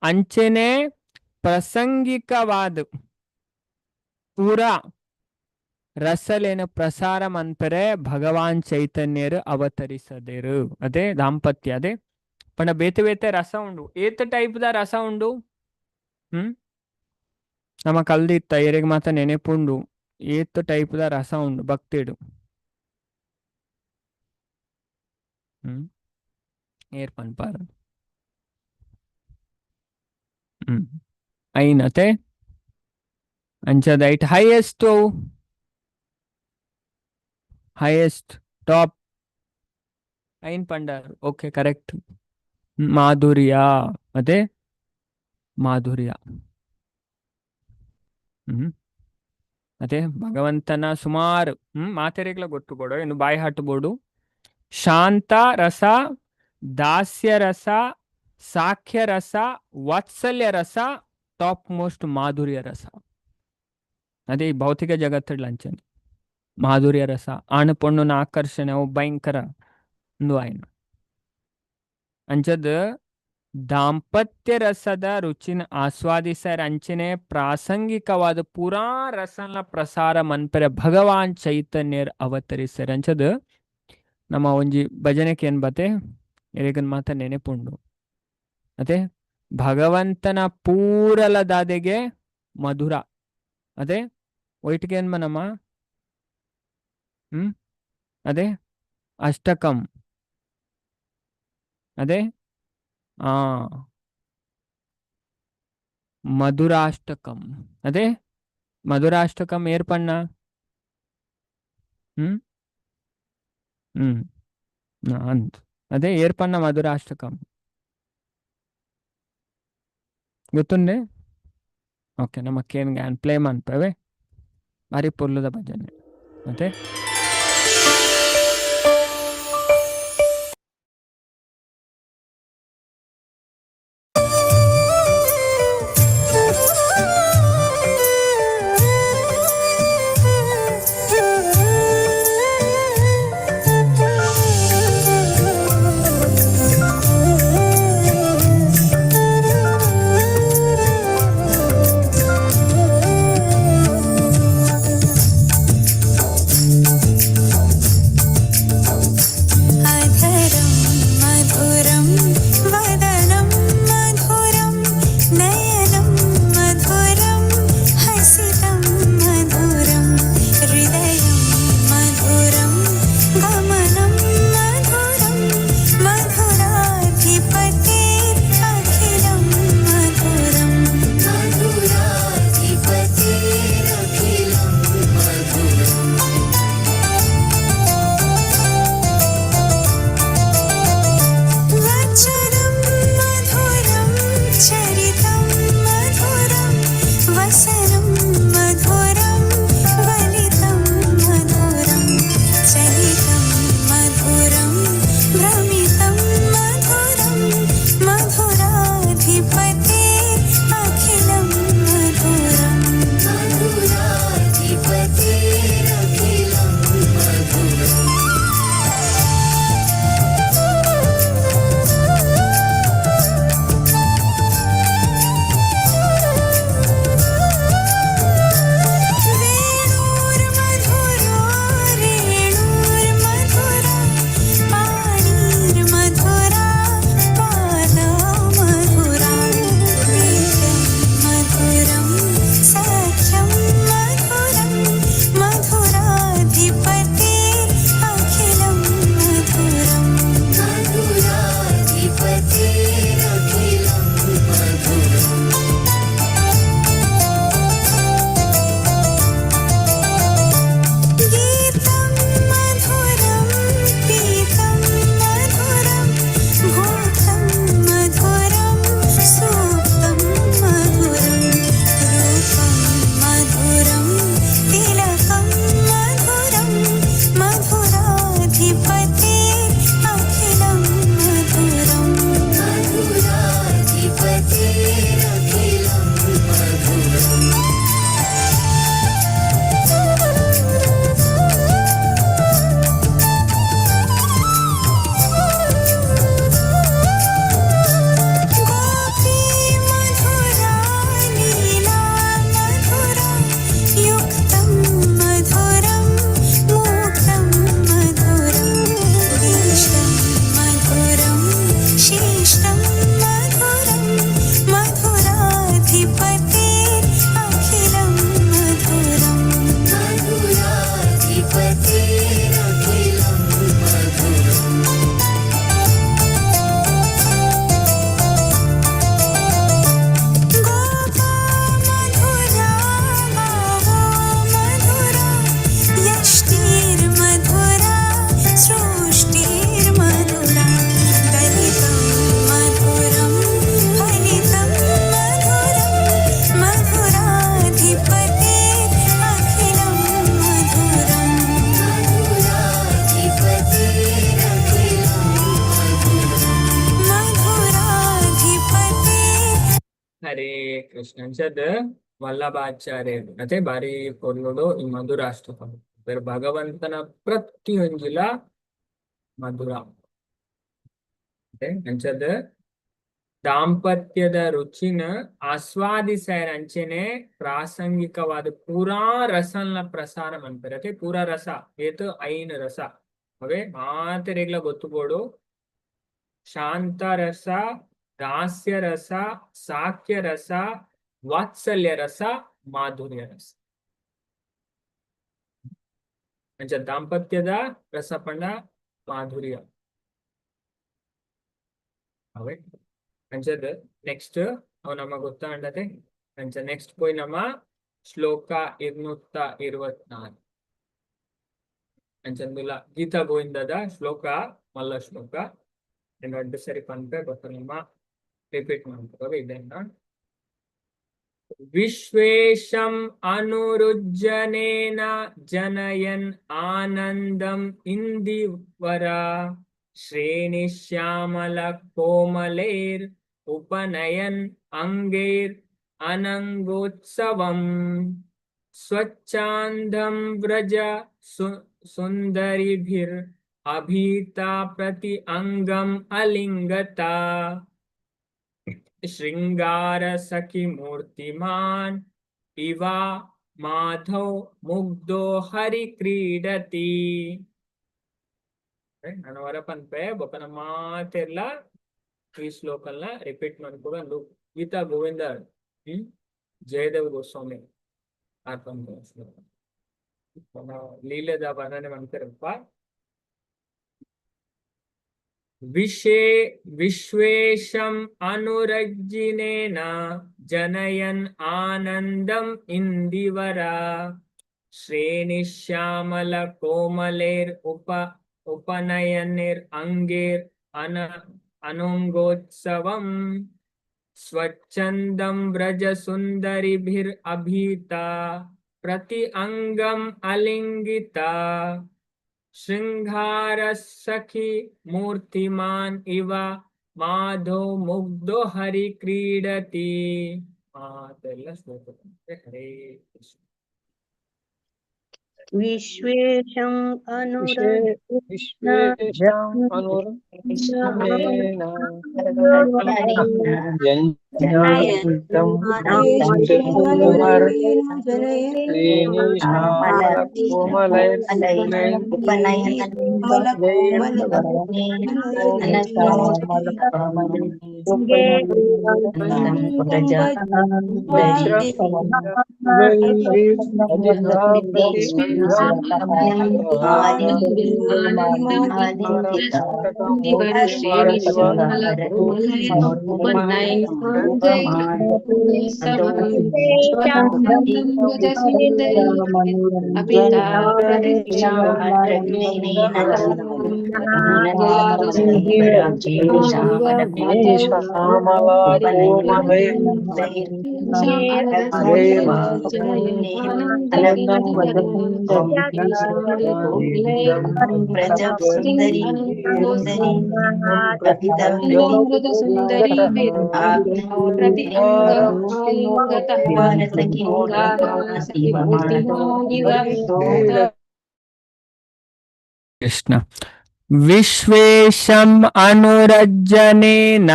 ಅಂಚೆನೆ ಪ್ರಾಸಂಗಿಕವಾದ ಪೂರಾ ರಸಲೇನ ಪ್ರಸಾರ ಮನ್ಪರೆ ಭಗವಾನ್ ಚೈತನ್ಯರು ಅವತರಿಸದೇರು. ಅದೇ ದಾಂಪತ್ಯ. ಅದೇ ಪಂಡ ಬೇತೆ ಬೇತೆ ರಸ ಉಂಡು. ಏತ್ ಟೈಪ್ ದ ರಸ ಉಂಡು? ಹ್ಮ್ ನಮ್ಮ ಕಲ್ದಿತ್ತ ಏರೆಗ್ ಮಾತ ನೆನೆಪುಂಡು. ಏತ್ ಟೈಪ್ ದ ರಸ ಉಂಡು ಭಕ್ತಿಡು? ಹ್ಮ್ ಏರ್ ಪನ್ಪಾರ? ಹ್ಮ್ ಐನತೆ ಅಂಚದ ಐಟ್ ಹೈಯೆಸ್ಟ್ ಹೈಯೆಸ್ಟ್ ಟಾಪ್ ಐನ್ ಪಂಡಾರ್. Okay correct. ಮಾಧುರ್ಯ. ಅದೇ ಮಾಧುರ್ಯ. ಹ್ಮ್ ಅದೇ ಭಗವಂತನ ಸುಮಾರು ಮಾತೆರೆಗ್ಲ ಗೊತ್ತು ಬೋಡು ಇನ್ನು ಬಾಯಿ ಹಾಟಬೋಡು. ಶಾಂತ ರಸ, ದಾಸ್ಯ ರಸ, ಸಾಖ್ಯ ರಸ, ವಾತ್ಸಲ್ಯ ರಸ, ಟಾಪ್ ಮೋಸ್ಟ್ ಮಾಧುರ್ಯ ರಸ. ಅದೇ ಈ ಭೌತಿಕ ಜಗತ್ತಡ್ ಲಂಚನೆ ಮಾಧುರ್ಯ ರಸ ಆಣು ಪೊಣ್ಣುನ ಆಕರ್ಷಣೆ ಅವು ಭಯಂಕರ ಒಂದು ಆಯ್ನ. ಅಂಚದ ದಾಂಪತ್ಯ ರಸದ ರುಚಿನ ಆಸ್ವಾದಿಸರ ಅಂಚನೆ ಪ್ರಾಸಂಗಿಕವಾದ ಪೂರಾ ರಸನ ಪ್ರಸಾರ ಮನ್ಪೆರೆ ಭಗವಾನ್ ಚೈತನ್ಯರ್ ಅವತರಿಸರ್. ಅಂಚದ ನಮ್ಮ ಒಂಜಿ ಭಜನೆಗೆ ಏನ್ ಬತೆ ಎರೆಗನ್ ಮಾತ ನೆನೆಪುಂಡು. ಅದೇ ಭಗವಂತನ ಪೂರಲ ದಾದೆಗೆ ಮಧುರ. ಅದೇ ಒಯ್ಟಿಗೆ ಏನ್ ಮನಮ್ಮ? ಹ್ಮ್ ಅದೇ ಅಷ್ಟಕಂ. ಅದೇ ಆ ಮಧುರಾಷ್ಟಕಂ. ಅದೇ ಮಧುರಾಷ್ಟಕಂ ಏರ್ಪಣ್ಣ? ಹ್ಮ್ ಹ್ಮ್ ಅಂತ್ ಅದೇ ಏರ್ಪಣ್ಣ ಮಧುರಾಷ್ಟಕಂ ಗೊತ್ತುಂಡೆ? ಓಕೆ ನಮಕ್ಕೇನ್ ಗ್ಯಾನ್ ಪ್ಲೇ ಮನ್ಪವೆ ಬಾರಿ ಪೊರ್ಲುದ ಭಜನೆ. ಮತ್ತೆ Hare Krishna. ಅಂಚದ್ ವಲ್ಲಭಾಚಾರ್ಯ ಅತೆ ಬಾರಿ ಪೊರ್ಲುಡು ಈ ಮಧುರಾಷ್ಟಕ ಬೇರೆ ಭಗವಂತನ ಪ್ರತಿಯೊಂಜಿಲ ಮಧುರ. ಅಂಚದ್ ದಾಂಪತ್ಯದ ರುಚಿನ ಆಸ್ವಾದಿಸಾಯರ ಅಂಚೆನೆ ಪ್ರಾಸಂಗಿಕವಾದ ಪೂರಾ ರಸಲ್ನ ಪ್ರಸಾರ ಮನ್ಪೆರ್ ಅತೆ. ಪೂರಾ ರಸ ಏತ್? ಐನ್ ರಸ ಅವೇ ಮಾತೆರೆಗ್ಲ ಗೊತ್ತುಬೋಡು: ಶಾಂತ ರಸ, ದಾಸ್ಯ ರಸ, ಸಾಕ್ಯ ರಸ, ವಾತ್ಸಲ್ಯ ರಸ, ಮಾಧುರ್ಯ ರಸ. ಅಂಚ ದಾಂಪತ್ಯದ ರಸ ಪಂಡ ಮಾಧುರ್ಯ ಅವೇ. ಅಂಚದ ನೆಕ್ಸ್ಟ್ ಅವು ನಮ ಗೊತ್ತಾಂಡತೆ. ಅಂಚ ನೆಕ್ಸ್ಟ್ ಪೋಯ್ ನಮ್ಮ ಶ್ಲೋಕ 224. ಅಂಚಂದುಲ ಗೀತಾ ಗೋವಿಂದದ ಶ್ಲೋಕ, ಮಲ್ಲ ಶ್ಲೋಕ. ರಡ್ಡ್ ಸರಿ ಪನ್ಪೆ, ಬೊಕ್ಕ ನಮ್ಮ ರಿಪೀಟ್ ಮಾಡ್ತೇವೆ ಇದನ್ನ. ವಿಶ್ವೇಶಂ ಅನುರುಜ್ಜನೇನ ಜನಯನ್ ಆನಂದಂ ಇಂದಿವರ ಶ್ರೇಣಿ ಶ್ಯಾಮಲ ಕೋಮಲೇರ್ ಉಪನಯನ್ ಅಂಗೈರ್ ಅನಂಗೋತ್ಸವಂ ಸ್ವಚ್ಛಾಂದಂ ವ್ರಜ ಸುಂದರಿಭಿರ್ ಅಭೀತಾ ಪ್ರತಿ ಅಂಗಂ ಅಲಿಂಗತಾ ಶೃಂಗಾರ ಸಖಿ ಮೂರ್ತಿಮಾನ್ ಇವ ಮಾಧವ್ ಮುಗ್ಧೋ ಹರಿ ಕ್ರೀಡತಿ. ನಾನು ವರ ಪನ್ಪೆ, ಬೊಕ್ಕ ನಮ್ಮ ಮಾತೆರ್ಲ ಈ ಶ್ಲೋಕಲ್ನ ರಿಪೀಟ್ ಮನ್ಪೊಡು. ಅಂದು ಗೀತಾ ಗೋವಿಂದ, ಜಯದೇವ್ ಗೋಸ್ವಾಮಿ ಆರ್ ಪನ್ಪುನ ಶ್ಲೋಕ. ಲೀಲೆದ ವರ್ಣನೆ ಮನ್ಪೆರಲ್ಪ. ವಿಶೇ ವಿಶ್ವೇಶಂ ಅನುರಜ್ಜಿನೇನ ಜನಯನ್ ಆನಂದಂ ಇಂದಿವರ ಶ್ರೇಣಿ ಶ್ಯಾಮಲ ಕೋಮಲೇರ್ ಉಪನಯನಿರ್ ಅಂಗೇರ್ ಅನುಂಗೋತ್ಸವಂ ಸ್ವಚ್ಛಂದಂ ವ್ರಜ ಸುಂದರಿಭಿರ್ ಅಭೀತಾ ಪ್ರತಿ ಅಂಗಂ ಅಲಿಂಗಿತಾ ಶೃಂಗಾರ ಸಖಿ ಮೂರ್ತಿಮಾನ್ ಇವ ಮಾಧೋ ಮುಗ್ಧೋ ಹರಿ ಕ್ರೀಡತಿ. ಮಾತೆಲ್ಲ ಶ್ಲೋಕ. ಹರೇ ಕೃಷ್ಣ. ವಿಶ್ವೇಶಂ ವಿಶ್ವೇಶಂ ಅನುರಜ್ಜನೇನ ಜನ್ಯಾನಂದಂ ಕೃಷ್ಣ. ವಿಶ್ವೇಶಂ ಅನುರಜ್ಜನೇನ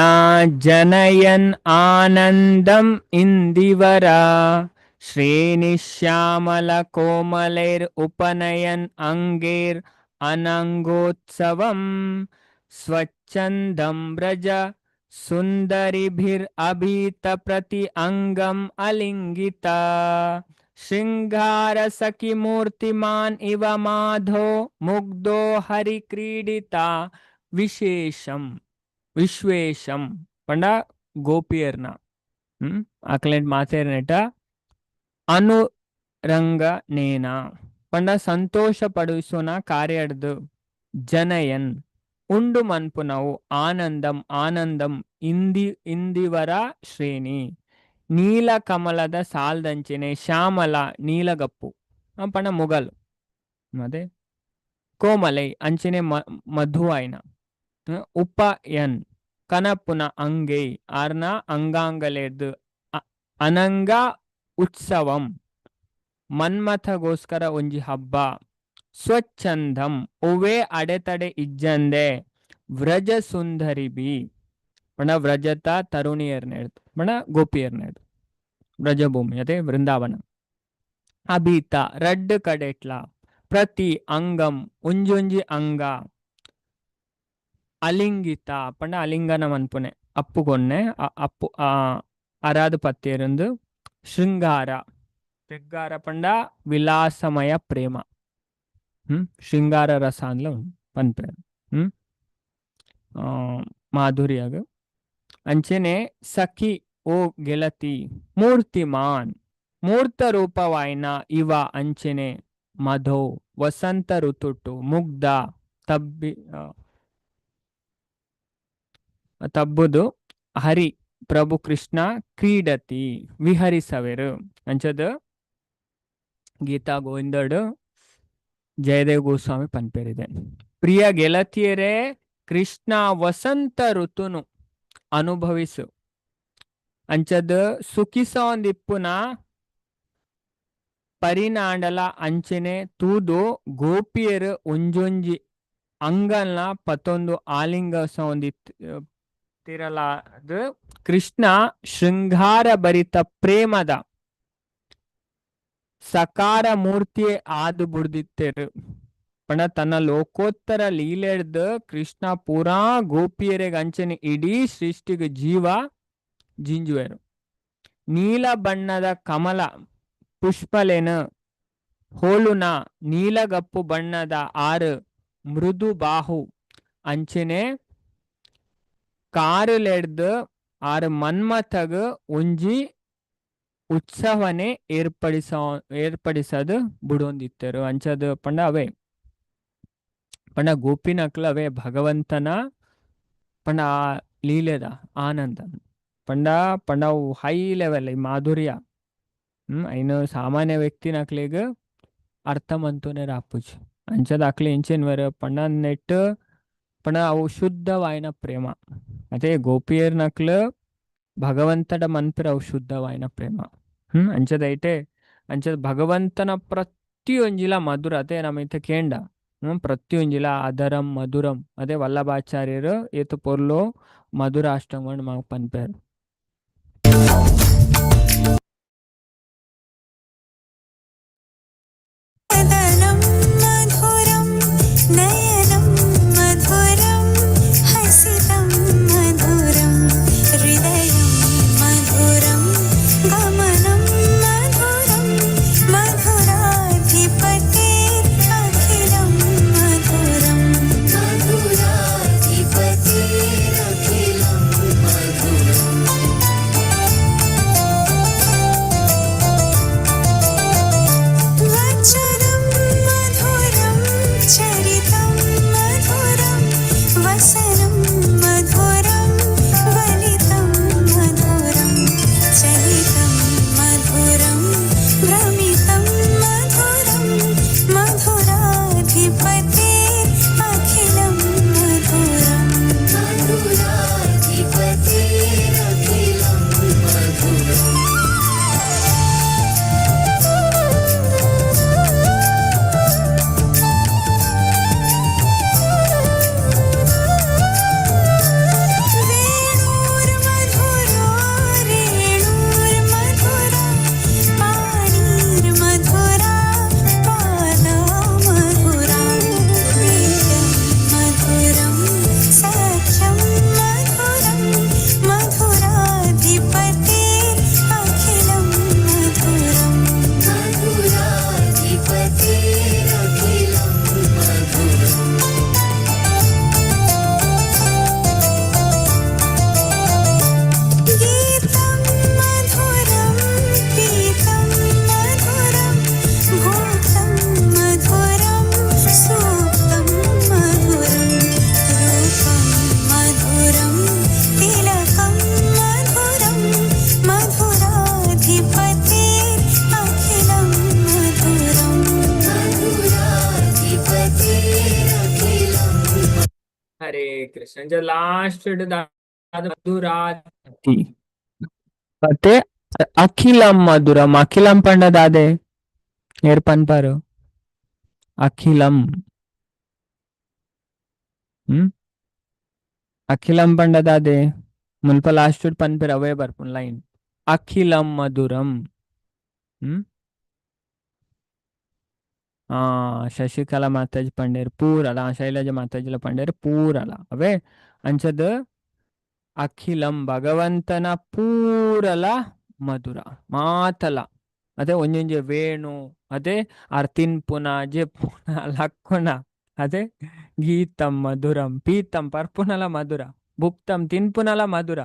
ಜನಯನ್ ಆನಂದಂ ಇಂದಿವರ ಶ್ರೇಣಿ ಶ್ಯಾಮಲ ಕೋಮಲೈರ್ ಉಪನಯನ್ ಅಂಗೈರ್ ಅನಂಗೋತ್ಸವಂ ಸ್ವಚ್ಛಂದಂ ವ್ರಜ ಸುಂದರಿಭಿರ್ ಅಭೀತ ಪ್ರತಿ ಅಂಗಂ ಅಲಿಂಗಿತ ಶೃಂಗಾರ ಸಖಿ ಮೂರ್ತಿಮಾನ್ ಇವ ಮಾಧೋ ಮುಗ್ಧೋ ಹರಿ ಕ್ರೀಡಿತ. ವಿಶೇಷಂ ವಿಶ್ವೇಶಂ ಪಂಡ ಗೋಪಿಯರ್ನ ಅಕ್ಲೆಂಟ್ ಮಾತೇರ್ನೆಟ ಅನುರಂಗನೇನ ಪಂಡ ಸಂತೋಷ ಪಡಿಸೋನ ಕಾರ್ಯಡ್ದು ಜನಯನ್ ಉಂಡು ಮನ್ಪುನವು ಆನಂದಂ ಆನಂದಂ ಇಂದಿವರ ಶ್ರೇಣಿ ನೀಲ ಕಮಲದ ಸಾಲ್ದಂಚಿನೆ ಶ್ಯಾಮಲ ನೀಲಗಪ್ಪು ಪಂಡ ಮುಗಲ್ ಮತ್ತೆ ಕೋಮಲೈ ಅಂಚಿನೆ ಮಧು ಆಯ್ನ ಉಪಯನ್ ಕನಪುನ ಅಂಗೈ ಆರ್ನ ಅಂಗಾಂಗಲೇರ್ದು ಅನಂಗ ಉತ್ಸವಂ ಮನ್ಮಥಗೋಸ್ಕರ ಒಂಜಿ ಹಬ್ಬ ಸ್ವಚ್ಛಂದಂ ಒವ್ವೇ ಅಡೆತಡೆ ಇಜ್ಜಂದೆ ವ್ರಜ ಸುಂದರಿ ಬಿ ಪಂಡ ವ್ರಜತ ತರುಣಿಯರ್ನೆಡ್ದು ಪಂಡ ಗೋಪಿಯರ್ನೆಡ್ದು ವ್ರಜಭೂಮಿ ಅದೇ ವೃಂದಾವನ ಅಭೀತ ರಡ್ಡ್ ಕಡೆಟ್ಲ ಪ್ರತಿ ಅಂಗಂ ಒಂಜೊಂಜಿ ಅಂಗ ಅಲಿಂಗಿತ ಪಂಡ ಅಲಿಂಗನ ಮನ್ಪುನೆ ಅಪ್ಪುಗೊನ್ನೆ ಅಪ್ಪು ಅರಾದು ಪತ್ತೇರಂದು ಶೃಂಗಾರ ಶೃಂಗಾರ ಪಂಡ ವಿಲಾಸಮಯ ಪ್ರೇಮ. ಶೃಂಗಾರ ರಸ ಅಂದ್ಲ ಪನ್ಪೆರ್. ಹ್ಮ್ ಮಾಧುರ್ಯಗ್ ಅಂಚೆನೆ ಸಖಿ ಓ ಗೆಳತಿ ಮೂರ್ತಿಮಾನ್ ಮೂರ್ತ ರೂಪವಾಯಿನ ಇವ ಅಂಚೆನೆ ಮಧೋ ವಸಂತ ಋತುಟ್ಟು ಮುಗ್ಧ ತಬ್ಬಿ ತಬ್ಬುದು ಹರಿ ಪ್ರಭು ಕೃಷ್ಣ ಕ್ರೀಡತಿ ವಿಹರಿಸವೆರು. ಅಂಚದ ಗೀತಾ ಗೋವಿಂದಡ್ ಜಯದೇವ್ ಗೋಸ್ವಾಮಿ ಪನ್ಪೆರಿದೆ. ಪ್ರಿಯ ಗೆಳತಿಯರೇ, ಕೃಷ್ಣ ವಸಂತ ಋತುನು ಅನುಭವಿಸು ಅಂಚದ ಸುಖಿಸೊಂದಿಪ್ಪುನ ಪರಿನಾಂಡಲ ಅಂಚನೆ ತೂದು ಗೋಪಿಯರು ಒಂಜೊಂಜಿ ಅಂಗಲ್ನ ಪತ್ತೊಂದು ಆಲಿಂಗ ತಿರಲಾದ ಕೃಷ್ಣ ಶೃಂಗಾರ ಭರಿತ ಪ್ರೇಮದ ಸಕಾರ ಮೂರ್ತಿಯೇ ಆದು ಬುಡ್ದಿತ್ತೆರು. ಪಂಡ ತನ್ನ ಲೋಕೋತ್ತರ ಲೀಲೆಡ್ದ್ ಕೃಷ್ಣ ಪೂರಾ ಗೋಪಿಯರಿಗೆ ಅಂಚನೆ ಇಡೀ ಸೃಷ್ಟಿಗೆ ಜೀವ ಜಿಂಜುವೆರು. ನೀಲ ಬಣ್ಣದ ಕಮಲ ಪುಷ್ಪಲೆನ ಹೋಲುನ ನೀಲಗಪ್ಪು ಬಣ್ಣದ ಆರು ಮೃದು ಬಾಹು ಅಂಚನೆ ಕಾರುಲೆಡ್ದ್ ಆರು ಮನ್ಮಥಗ್ ಒಂಜಿ ಉತ್ಸವನೆ ಏರ್ಪಡಿಸದು ಬುಡೊಂದಿತ್ತರು. ಅಂಚದ ಪಂಡ ಅವೇ ಪಂಡ ಗೋಪಿನಕ್ಲ ಅವೇ ಭಗವಂತನ ಪಂಡ ಆ ಲೀಲೆದ ಆನಂದ ಪಂಡ ಪಂಡ ಅವು ಹೈ ಲೆವೆಲ್ ಈ ಮಾಧುರ್ಯ. ಐನ ಸಾಮಾನ್ಯ ವ್ಯಕ್ತಿನಕ್ಲೆಗ್ ಅರ್ಥ ಮಂತೊನೆ ರಾಪುಜಿ. ಅಂಚದ ಅಕ್ಲೆ ಎಂಚೆನ್ವೆರ್ ಪಂಡ ನೆಟ್ ಪಂಡ ಅವು ಶುದ್ಧವಾಯಿನ ಪ್ರೇಮ. ಅದೇ ಗೋಪಿಯರ್ನಕ್ಲು ಭಗವಂತಡ ಮನ್ಪೆರ್ ಅವು ಶುದ್ಧವಾಯಿನ ಪ್ರೇಮ. ಅಂಚದ ಐಟೆ ಅಂಚದ ಭಗವಂತನ ಪ್ರತಿಯೊಂಜಿಲ ಮಧುರ ಅದೇ ನಮ ಇತ್ತೆ ಕೇಂಡ. ಪ್ರತಿಯೊಂಜಿಲ ಅದರಂ ಮಧುರಂ ಅದೇ ವಲ್ಲಭಾಚಾರ್ಯರು ಏತು ಪೊರ್ಲು ಮಧುರಾಷ್ಟಕಂ ಪನ್ಪೆರ್. वदनं मधुरं नयनं मधुरं हसितं मधुरं हृदयं मधुरं गमनं मधुरं मधुराधिपतेरखिलं मधुरं मधुराधिपतेरखिलं मधुरम्. वचनं मधुरं चरितं मधुरं वसनं मधुरं वलितं मधुरं चलितं मधुरं भ्रमितं मधुरं मधुराधिपतेरखिलं मधुरं मधुराधिपतेरखिलं मधुरम्. वेणुर्मधुरो रेणुर्मधुरा पाणिर्मधुरा पादा मधुरा प्रियं मधुरं सख्यं मधुरं मधुराधिपतेरखिलं मधुरं मधुराधिपतेरखिलं मधुरम्. गीतं मधुरं पीतं मधुरं भुक्तं मधुरं सुप्तं मधुरं रूपं मधुरं तिलकं मधुरं मधुराधिपतेरखिलं मधुरं मधुराधिपतेरखिलं. ಹರೇ ಕೃಷ್ಣ. ಅಂಚ ಲಾಸ್ಟ್ ಮಧುರಾಧಿ ಪತೆ ಅಖಿಲಂ ಮಧುರಂ. ಅಖಿಲಂ ಪಂಡ ದಾದೆ ಏರ್ ಪನ್ಪಾರು? ಅಖಿಲಂ. ಹ್ಮ್ ಅಖಿಲಂ ಪಂಡ ದಾದೆ ಮುಲ್ಪ ಲಾಸ್ಟ್ ಪನ್ಪೆರ್ ಅವೇ ಬರ್ಪುನ್ ಲೈನ್. ಅಖಿಲಂ ಮಧುರಂ. ಹ್ಮ್ ಆ ಶಶಿಕಲಾ ಮಾತಾಜಿ ಪಂಡೇರ್ ಪೂರಲ, ಶೈಲಜಾ ಮಾತಾಜಿಲ ಪಂಡೇರ್ ಪೂರಲ ಅವೇ. ಅಂಚದ ಅಖಿಲಂ ಭಗವಂತನ ಪೂರಲ ಮಧುರ ಮಾತಲ. ಅದೇ ಒಂಜೊಂಜೆ ವೇಣು, ಅದೇ ಆರ್ ತಿನ್ಪುನ ಜೆಪ್ಪುನ ಲಕ್ಕುನ, ಅದೇ ಗೀತಂ ಮಧುರಂ ಪೀತಂ ಪರ್ಪುನಲ ಮಧುರ, ಭುಕ್ತಂ ತಿನ್ಪುನಲ ಮಧುರ.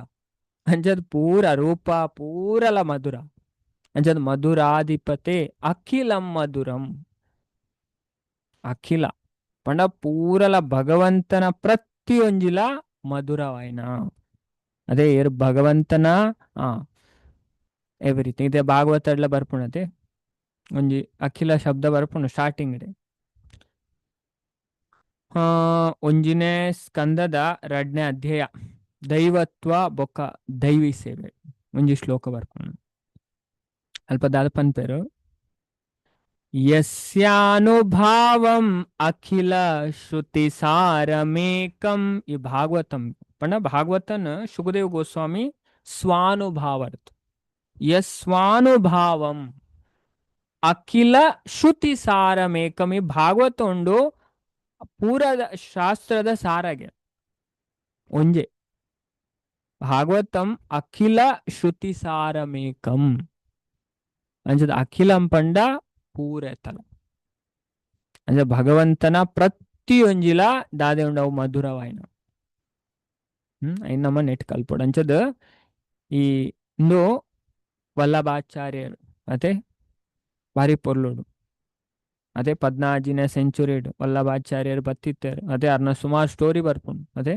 ಅಂಚದ ಪೂರ ರೂಪ ಪೂರಲ ಮಧುರ. ಅಂಚದ ಮಧುರಾಧಿಪತೆ ಅಖಿಲಂ ಮಧುರಂ. ಅಖಿಲ ಪಂಡ ಪೂರಲ ಭಗವಂತನ ಪ್ರತಿಯೊಂಜಿಲ ಮಧುರವಾಯಿನ. ಅದೇ ಏರ್ ಭಗವಂತನ ಆ ಎವ್ರಿಥಿಂಗ್. ಇದೆ ಭಾಗವತಡ್ಲ ಬರ್ಪುಣತೆ ಒಂಜಿ ಅಖಿಲ ಶಬ್ದ ಬರ್ಪುಂಡು ಸ್ಟಾರ್ಟಿಂಗ್ ಡೆ. ಒಂಜಿನೇ ಸ್ಕಂದದ ರಡ್ನೇ ಅಧ್ಯಾಯ ದೈವತ್ವ ಬೊಕ್ಕ ದೈವಿ ಸೇವೆ ಒಂಜಿ ಶ್ಲೋಕ ಬರ್ಪುಂಡು. ಅಲ್ಪ ದಾದ ಪನ್ಪೇರು? ಯಸ್ಯಾನುಭಾವಂ ಅಖಿಲ ಶ್ರುತಿ ಸಾರಮೇಕಂ. ಈ ಭಾಗವತಂ ಪಂಡ ಭಾಗವತನ್ ಸುಖದೇವ್ ಗೋಸ್ವಾಮಿ ಸ್ವಾನುಭಾವರ್ಥ. ಯಸ್ವಾನುಭಾವಂ ಅಖಿಲ ಶ್ರುತಿ ಸಾರಮೇಕಂ. ಈ ಭಾಗವತ ಉಂಡು ಪೂರದ ಶಾಸ್ತ್ರದ ಸಾರಗೆ ಒಂಜೆ. ಭಾಗವತಂ ಅಖಿಲ ಶ್ರುತಿ ಸಾರಮೇಕಂ ಅಂಚದ ಅಖಿಲಂ ಪಂಡ ಪೂರೆತಲ. ಅಂದ್ರೆ ಭಗವಂತನ ಪ್ರತಿಯೊಂಜಿಲ ದಾದೆ ಉಂಡವು ಮಧುರವಾಯಿನ. ಐನ್ ನಮ್ಮ ನೆಟ್ ಕಲ್ಪೊಡು. ಅಂಚದ ಈ ಇಂದು ವಲ್ಲಭಾಚಾರ್ಯರು ಅದೇ ಭಾರಿ ಪೊರ್ಲುಡು. ಅದೇ 14ನೇ ಸೆಂಚುರಿ ವಲ್ಲಭಾಚಾರ್ಯರು ಬತ್ತಿತ್ತೇರು. ಅದೇ ಅರ್ನ ಸುಮಾರು ಸ್ಟೋರಿ ಬರ್ಪುಂಡು. ಅದೇ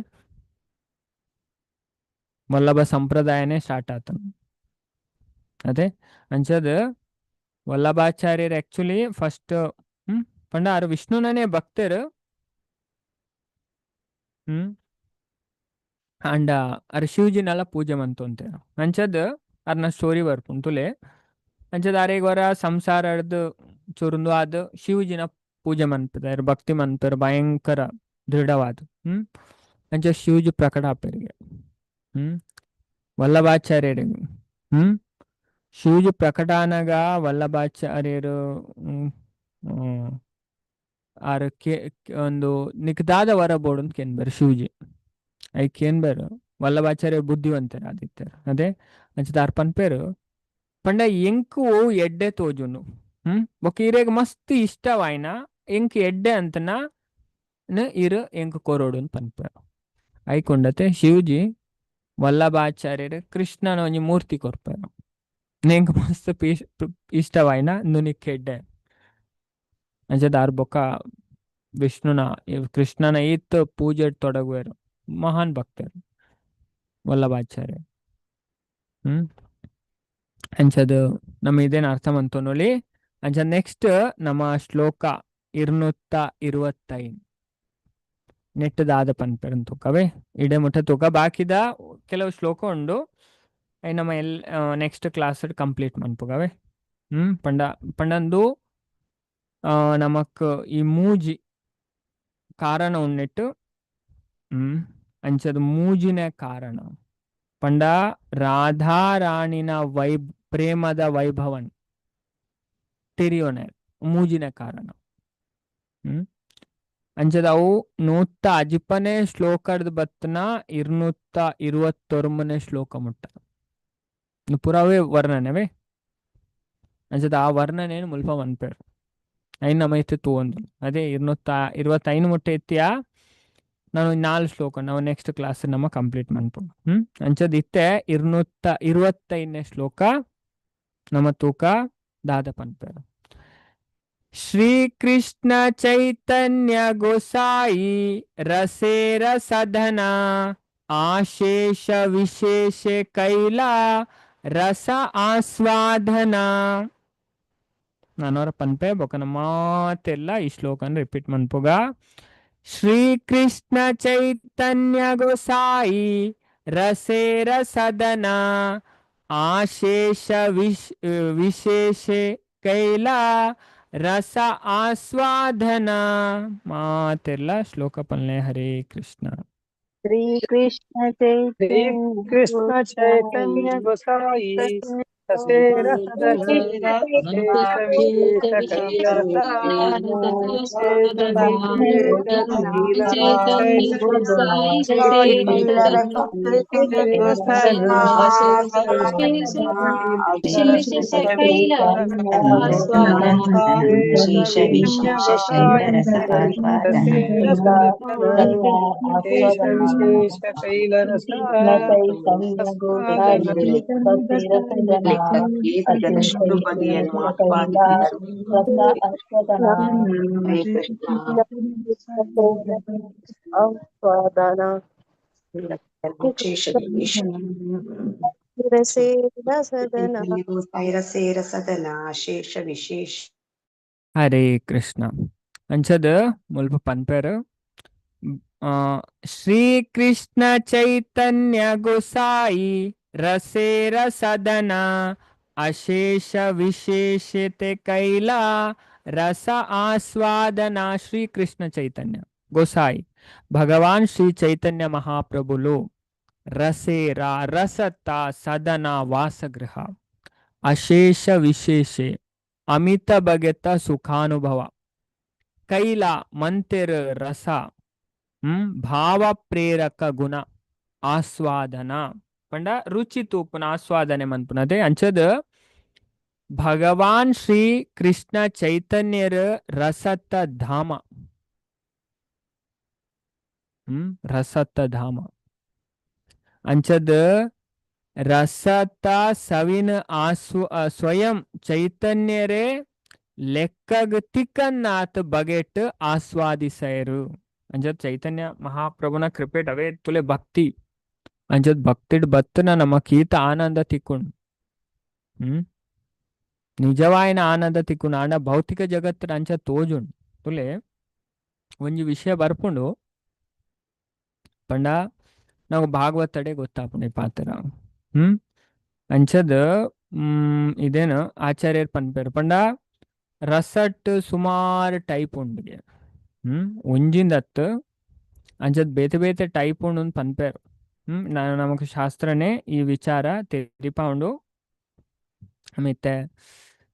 ವಲ್ಲಭ ಸಂಪ್ರದಾಯನೇ ಸ್ಟಾರ್ಟ್ ಆತನು. ಅದೇ ಅಂಚದ ವಲ್ಲಭಾಚಾರ್ಯರು ಆಕ್ಚುಲಿ ಫಸ್ಟ್ ಪಂಡ ಆರು ವಿಷ್ಣುನನೇ ಭಕ್ತರು. ಹ್ಮ್ ಅಂಡ ಅರ್ ಶಿವಜಿನೆಲ್ಲ ಪೂಜೆ ಮಂತೊಂತೇರು. ಅಂಚದ ಅರ್ನ ಸ್ಟೋರಿ ಬರ್ಪುಂಡು ತುಲೆ. ಅಂಚದ ಅರೆಗ್ ವರ ಸಂಸಾರ ಅರ್ದು ಚುರುಂದು ಆದ್ ಶಿವಜಿನ ಪೂಜೆ ಮನ್ಪುದಾರ್, ಭಕ್ತಿ ಮನ್ಪೆರ್ ಭಯಂಕರ ದೃಢವಾದ. ಅಂಚ ಶಿವಜಿ ಪ್ರಕಟ ಆಪೆರಿಗೆ ವಲ್ಲಭಾಚಾರ್ಯರಿಗೆ. ಶಿವಜಿ ಪ್ರಕಟ ಆನಗ ವಲ್ಲಭಾಚಾರ್ಯರು ಆರ್ ಕೆ ಒಂದು ನಿಕ್ದಾದ ವರ ಬೋಡು ಅಂತ ಕೇನ್ಬೆರ್ ಶಿವಜಿ. I ಕೇನ್ಬೆರ್ ವಲ್ಲಭಾಚಾರ್ಯ ಬುದ್ಧಿವಂತರು ಆದಿತ್ಯರು. ಅದೇ ಅಂಚದ ಆರ್ ಪನ್ಪೇರು ಪಂಡ ಎಂಕು ಓ ಎಡ್ಡೆ ತೋಜುನು. ಬೊಕ್ಕ ಇರೆಗ್ ಮಸ್ತ್ ಇಷ್ಟವಾಯ್ನ ಎಂಕ್ ಎಡ್ಡೆ ಅಂತನ ಇರು ಎಂಕ್ ಕೊರೋಡು ಅಂತ ಪನ್ಪೇರು. ಐಕೊಂಡತೆ ಶಿವಜಿ ವಲ್ಲಭಾಚಾರ್ಯರು ಕೃಷ್ಣನ ಒಂಜಿ ಮೂರ್ತಿ ಕೊರ್ಪೇರು. ಎಂಕ್ ಮಸ್ತ್ ಇಷ್ಟವಾಯ್ನ ನುನಿಕ್ ಎಡ್ಡೆ. ಅಂಚದ ಆರ್ ಬೊಕ್ಕ ವಿಷ್ಣುನ ಕೃಷ್ಣನ ಈತ್ ಪೂಜೆ ತೊಡಗುವೆರು. ಮಹಾನ್ ಭಕ್ತರು ವಲ್ಲಭಾಚಾರ್ಯ. ಅಂಚದ ನಮ್ಮ ಇದೇನು ಅರ್ಥ ಮಂತೊನೊಲಿ. ಅಂಚ ನೆಕ್ಸ್ಟ್ ನಮ್ಮ ಶ್ಲೋಕ 225 ನೆಟ್ಟದಾದ ಪನ್ಪೆರ್ ತೂಕವೇ ಇಡೆ ಮುಟ್ಟ ತೂಕ. ಬಾಕಿದ ಕೆಲವು ಶ್ಲೋಕ ಉಂಡು ನಮ್ಮ L next class complete ಮನ್ಪುಗವೆ. ಪಂಡ ಪಂಡಂದು ನಮಕ್ ಈ ಮೂಜಿ ಕಾರಣ ಉಂಡಿಟ್ಟು. ಅಂಚದ ಮೂಜಿನ ಕಾರಣ ಪಂಡ ರಾಧಾರಾಣಿನ ಪ್ರೇಮದ ವೈಭವನ್ ತೆರಿಯೋನೆ ಮೂಜಿನ ಕಾರಣ. ಅಂಚದ ಅವು 150ನೇ ಶ್ಲೋಕದ ಬತ್ತನ 229ನೇ ಶ್ಲೋಕ ಮುಟ್ಟ ಪುರಾವೇ ವರ್ಣನೆವೇ. ಅಂಚದ ಆ ವರ್ಣನೇನು ಮುಲ್ಪ ಮನ್ಪೇರು ಐನ್ ನಮ್ಮ ಇತ್ತು ತೂವೊಂದು. ಅದೇ 225 ಮುಟ್ಟ ಎತ್ತಿಯಾ ನಾನು 4 ಶ್ಲೋಕ ನಾವು ನೆಕ್ಸ್ಟ್ ಕ್ಲಾಸ್ ನಮ್ಮ ಕಂಪ್ಲೀಟ್ ಮನ್ಪು. ಅಂಚದ ಇತ್ತೆ 225ನೇ ಶ್ಲೋಕ ನಮ್ಮ ತೂಕ ದಾದ ಪನ್ಪೇರು. ಶ್ರೀ ಕೃಷ್ಣ ಚೈತನ್ಯ ಗೋಸಾಯಿ ರಸೇರ ಸಧನ ಆಶೇಷ ವಿಶೇಷ ಕೈಲಾ ರಸ ಆಸ್ವಾದನ. ನಾನವರ ಪನ್ಪೆ ಬೊಕನ ಮಾತೆಲ್ಲ ಈ ಶ್ಲೋಕನ ರಿಪೀಟ್ ಮನ್ಪುಗ. ಶ್ರೀ ಕೃಷ್ಣ ಚೈತನ್ಯ ಗೋಸಾಯಿ ರಸೇರ ಸದನ ಆಶೇಷ ವಿಶೇಷೆ ಕೈಲ ರಸ ಆಸ್ವಾದನ ಮಾತೆಲ್ಲ ಶ್ಲೋಕ ಪಲ್ಲೆ. ಹರೇ ಕೃಷ್ಣ. ಶ್ರೀ ಕೃಷ್ಣ ಶ್ರೀ ಚೈತನ್ಯ ಕೃಷ್ಣ ಗೋಸಾಯಿ ಚೈತನ್ಯ ಗೋಸಾಯಿ ರಸೇರ ಸದನ ಅಶೇಷ ವಿಶೇಷ ಕೈಲರಸ ಚೈತನ್ಯ ಗೋಸಾಯಿ ಶೇಷ ವಿಶೇಷ ಶೈಲರಸ ಆಸ್ವಾದನ. ಶೇಷ ವಿಶೇಷ ಕೈಲರಸ ಚೈತನ್ಯ ಗೋಸಾಯಿ ರಸೇರ ಸದನ ಲೆಕ್ಕಕ್ಕೆ ಅಶೇಷ ಸಿಗದಷ್ಟು ಬಗೆಯನ್ನು ವಿಶೇಷ ಕೈಲ ಆಸ್ವಾದಿಸಿದರು. ರಸ ಆಸ್ವಾದನ. ಹರೇ ಕೃಷ್ಣ. ಆಸ್ವಾದನ. ಶೇಷ ವಿಶೇಷ ರಸೇರ ಸದನ. ಗೋಸಾಯಿ ರಸೇರ ಸದನ ಶೇಷ ವಿಶೇಷ. ಹರೇ ಕೃಷ್ಣ. ಅಂಚದ ಮುಲ್ಪ ಪನ್ಪೇರು ಶ್ರೀ ಕೃಷ್ಣ ಚೈತನ್ಯ ಗೋಸಾಯಿ ರಸೇರ ಸದನ ಅಶೇಷ ವಿಶೇಷತೆ ಕೈಲ ರಸ ಆಸ್ವಾದನ. ಶ್ರೀ ಕೃಷ್ಣ ಚೈತನ್ಯ ಗೋಸಾಯಿ ಭಗವಾನ್ ಶ್ರೀ ಚೈತನ್ಯ ಮಹಾಪ್ರಭುಲು ರಸೇರ ರಸತ ಸದನ ವಾಸಗೃಹ ಅಶೇಷ ವಿಶೇಷೆ ಅಮಿತ ಬಗೆತ ಸುಖಾನುಭವ ಕೈಲ ಮಂತೆರ್ ರಸ ಭಾವ ಪ್ರೇರಕ ಗುಣ ಆಸ್ವಾದನ ಪಂಡ ರುಚಿ ತೂಪುನ ಆಸ್ವಾದನೆ ಮನ್ಪುನದೆ. ಅಂಚದ ಭಗವಾನ್ ಶ್ರೀ ಕೃಷ್ಣ ಚೈತನ್ಯರ ರಸತ ಧಾಮ. ರಸತ ಧಾಮ ಅಂಚದ ರಸತ ಸವಿನ ಸ್ವಯಂ ಚೈತನ್ಯರೇ ಲೆಕ್ಕಗ್ ತಿಕ್ಕನ್ನಾತ್ ಬಗೆಟ್ ಆಸ್ವಾದಿಸೈರು. ಅಂಚದ ಚೈತನ್ಯ ಮಹಾಪ್ರಭುನ ಕೃಪೆಟ್ ಅವೇ ತುಲೆ ಭಕ್ತಿ. ಅಂಚದ ಭಕ್ತಿಡ್ ಬತ್ತನ ನಮಕ್ ಈತ ಆನಂದ ತಿಕ್ಕುಂಡು. ಹ್ಮ್ ನಿಜವಾಯಿನ ಆನಂದ ತಿಕ್ಕುಂಡು. ಆಂಡ ಭೌತಿಕ ಜಗತ್ತಿನ ಅಂಚ ತೋಜುಂಡು. ತುಲೆ ಒಂಜಿ ವಿಷಯ ಬರ್ಪುಂಡು ಪಂಡ ನಾವು ಭಾಗವತಡೆ ಗೊತ್ತಾಪುಂಡು ಈ ಪಾತ್ರ. ಹ್ಮ್ ಅಂಚದ ಇದೇನು ಆಚಾರ್ಯರ್ ಪನ್ಪೇರು ಪಂಡ ರಸಟ್ ಸುಮಾರು ಟೈಪ್ ಉಂಡುಗೆ. ಒಂಜಿಂದತ್ತು ಅಂಚದ್ ಬೇತೆ ಬೇತೆ ಟೈಪ್ ಉಂಡು ಅಂದ್ ಪನ್ಪೇರು. ನಮಕ್ ಶಾಸ್ತ್ರನೇ ಈ ವಿಚಾರ ತೆರಿಪಾವುಂಡು. ಮತ್ತೆ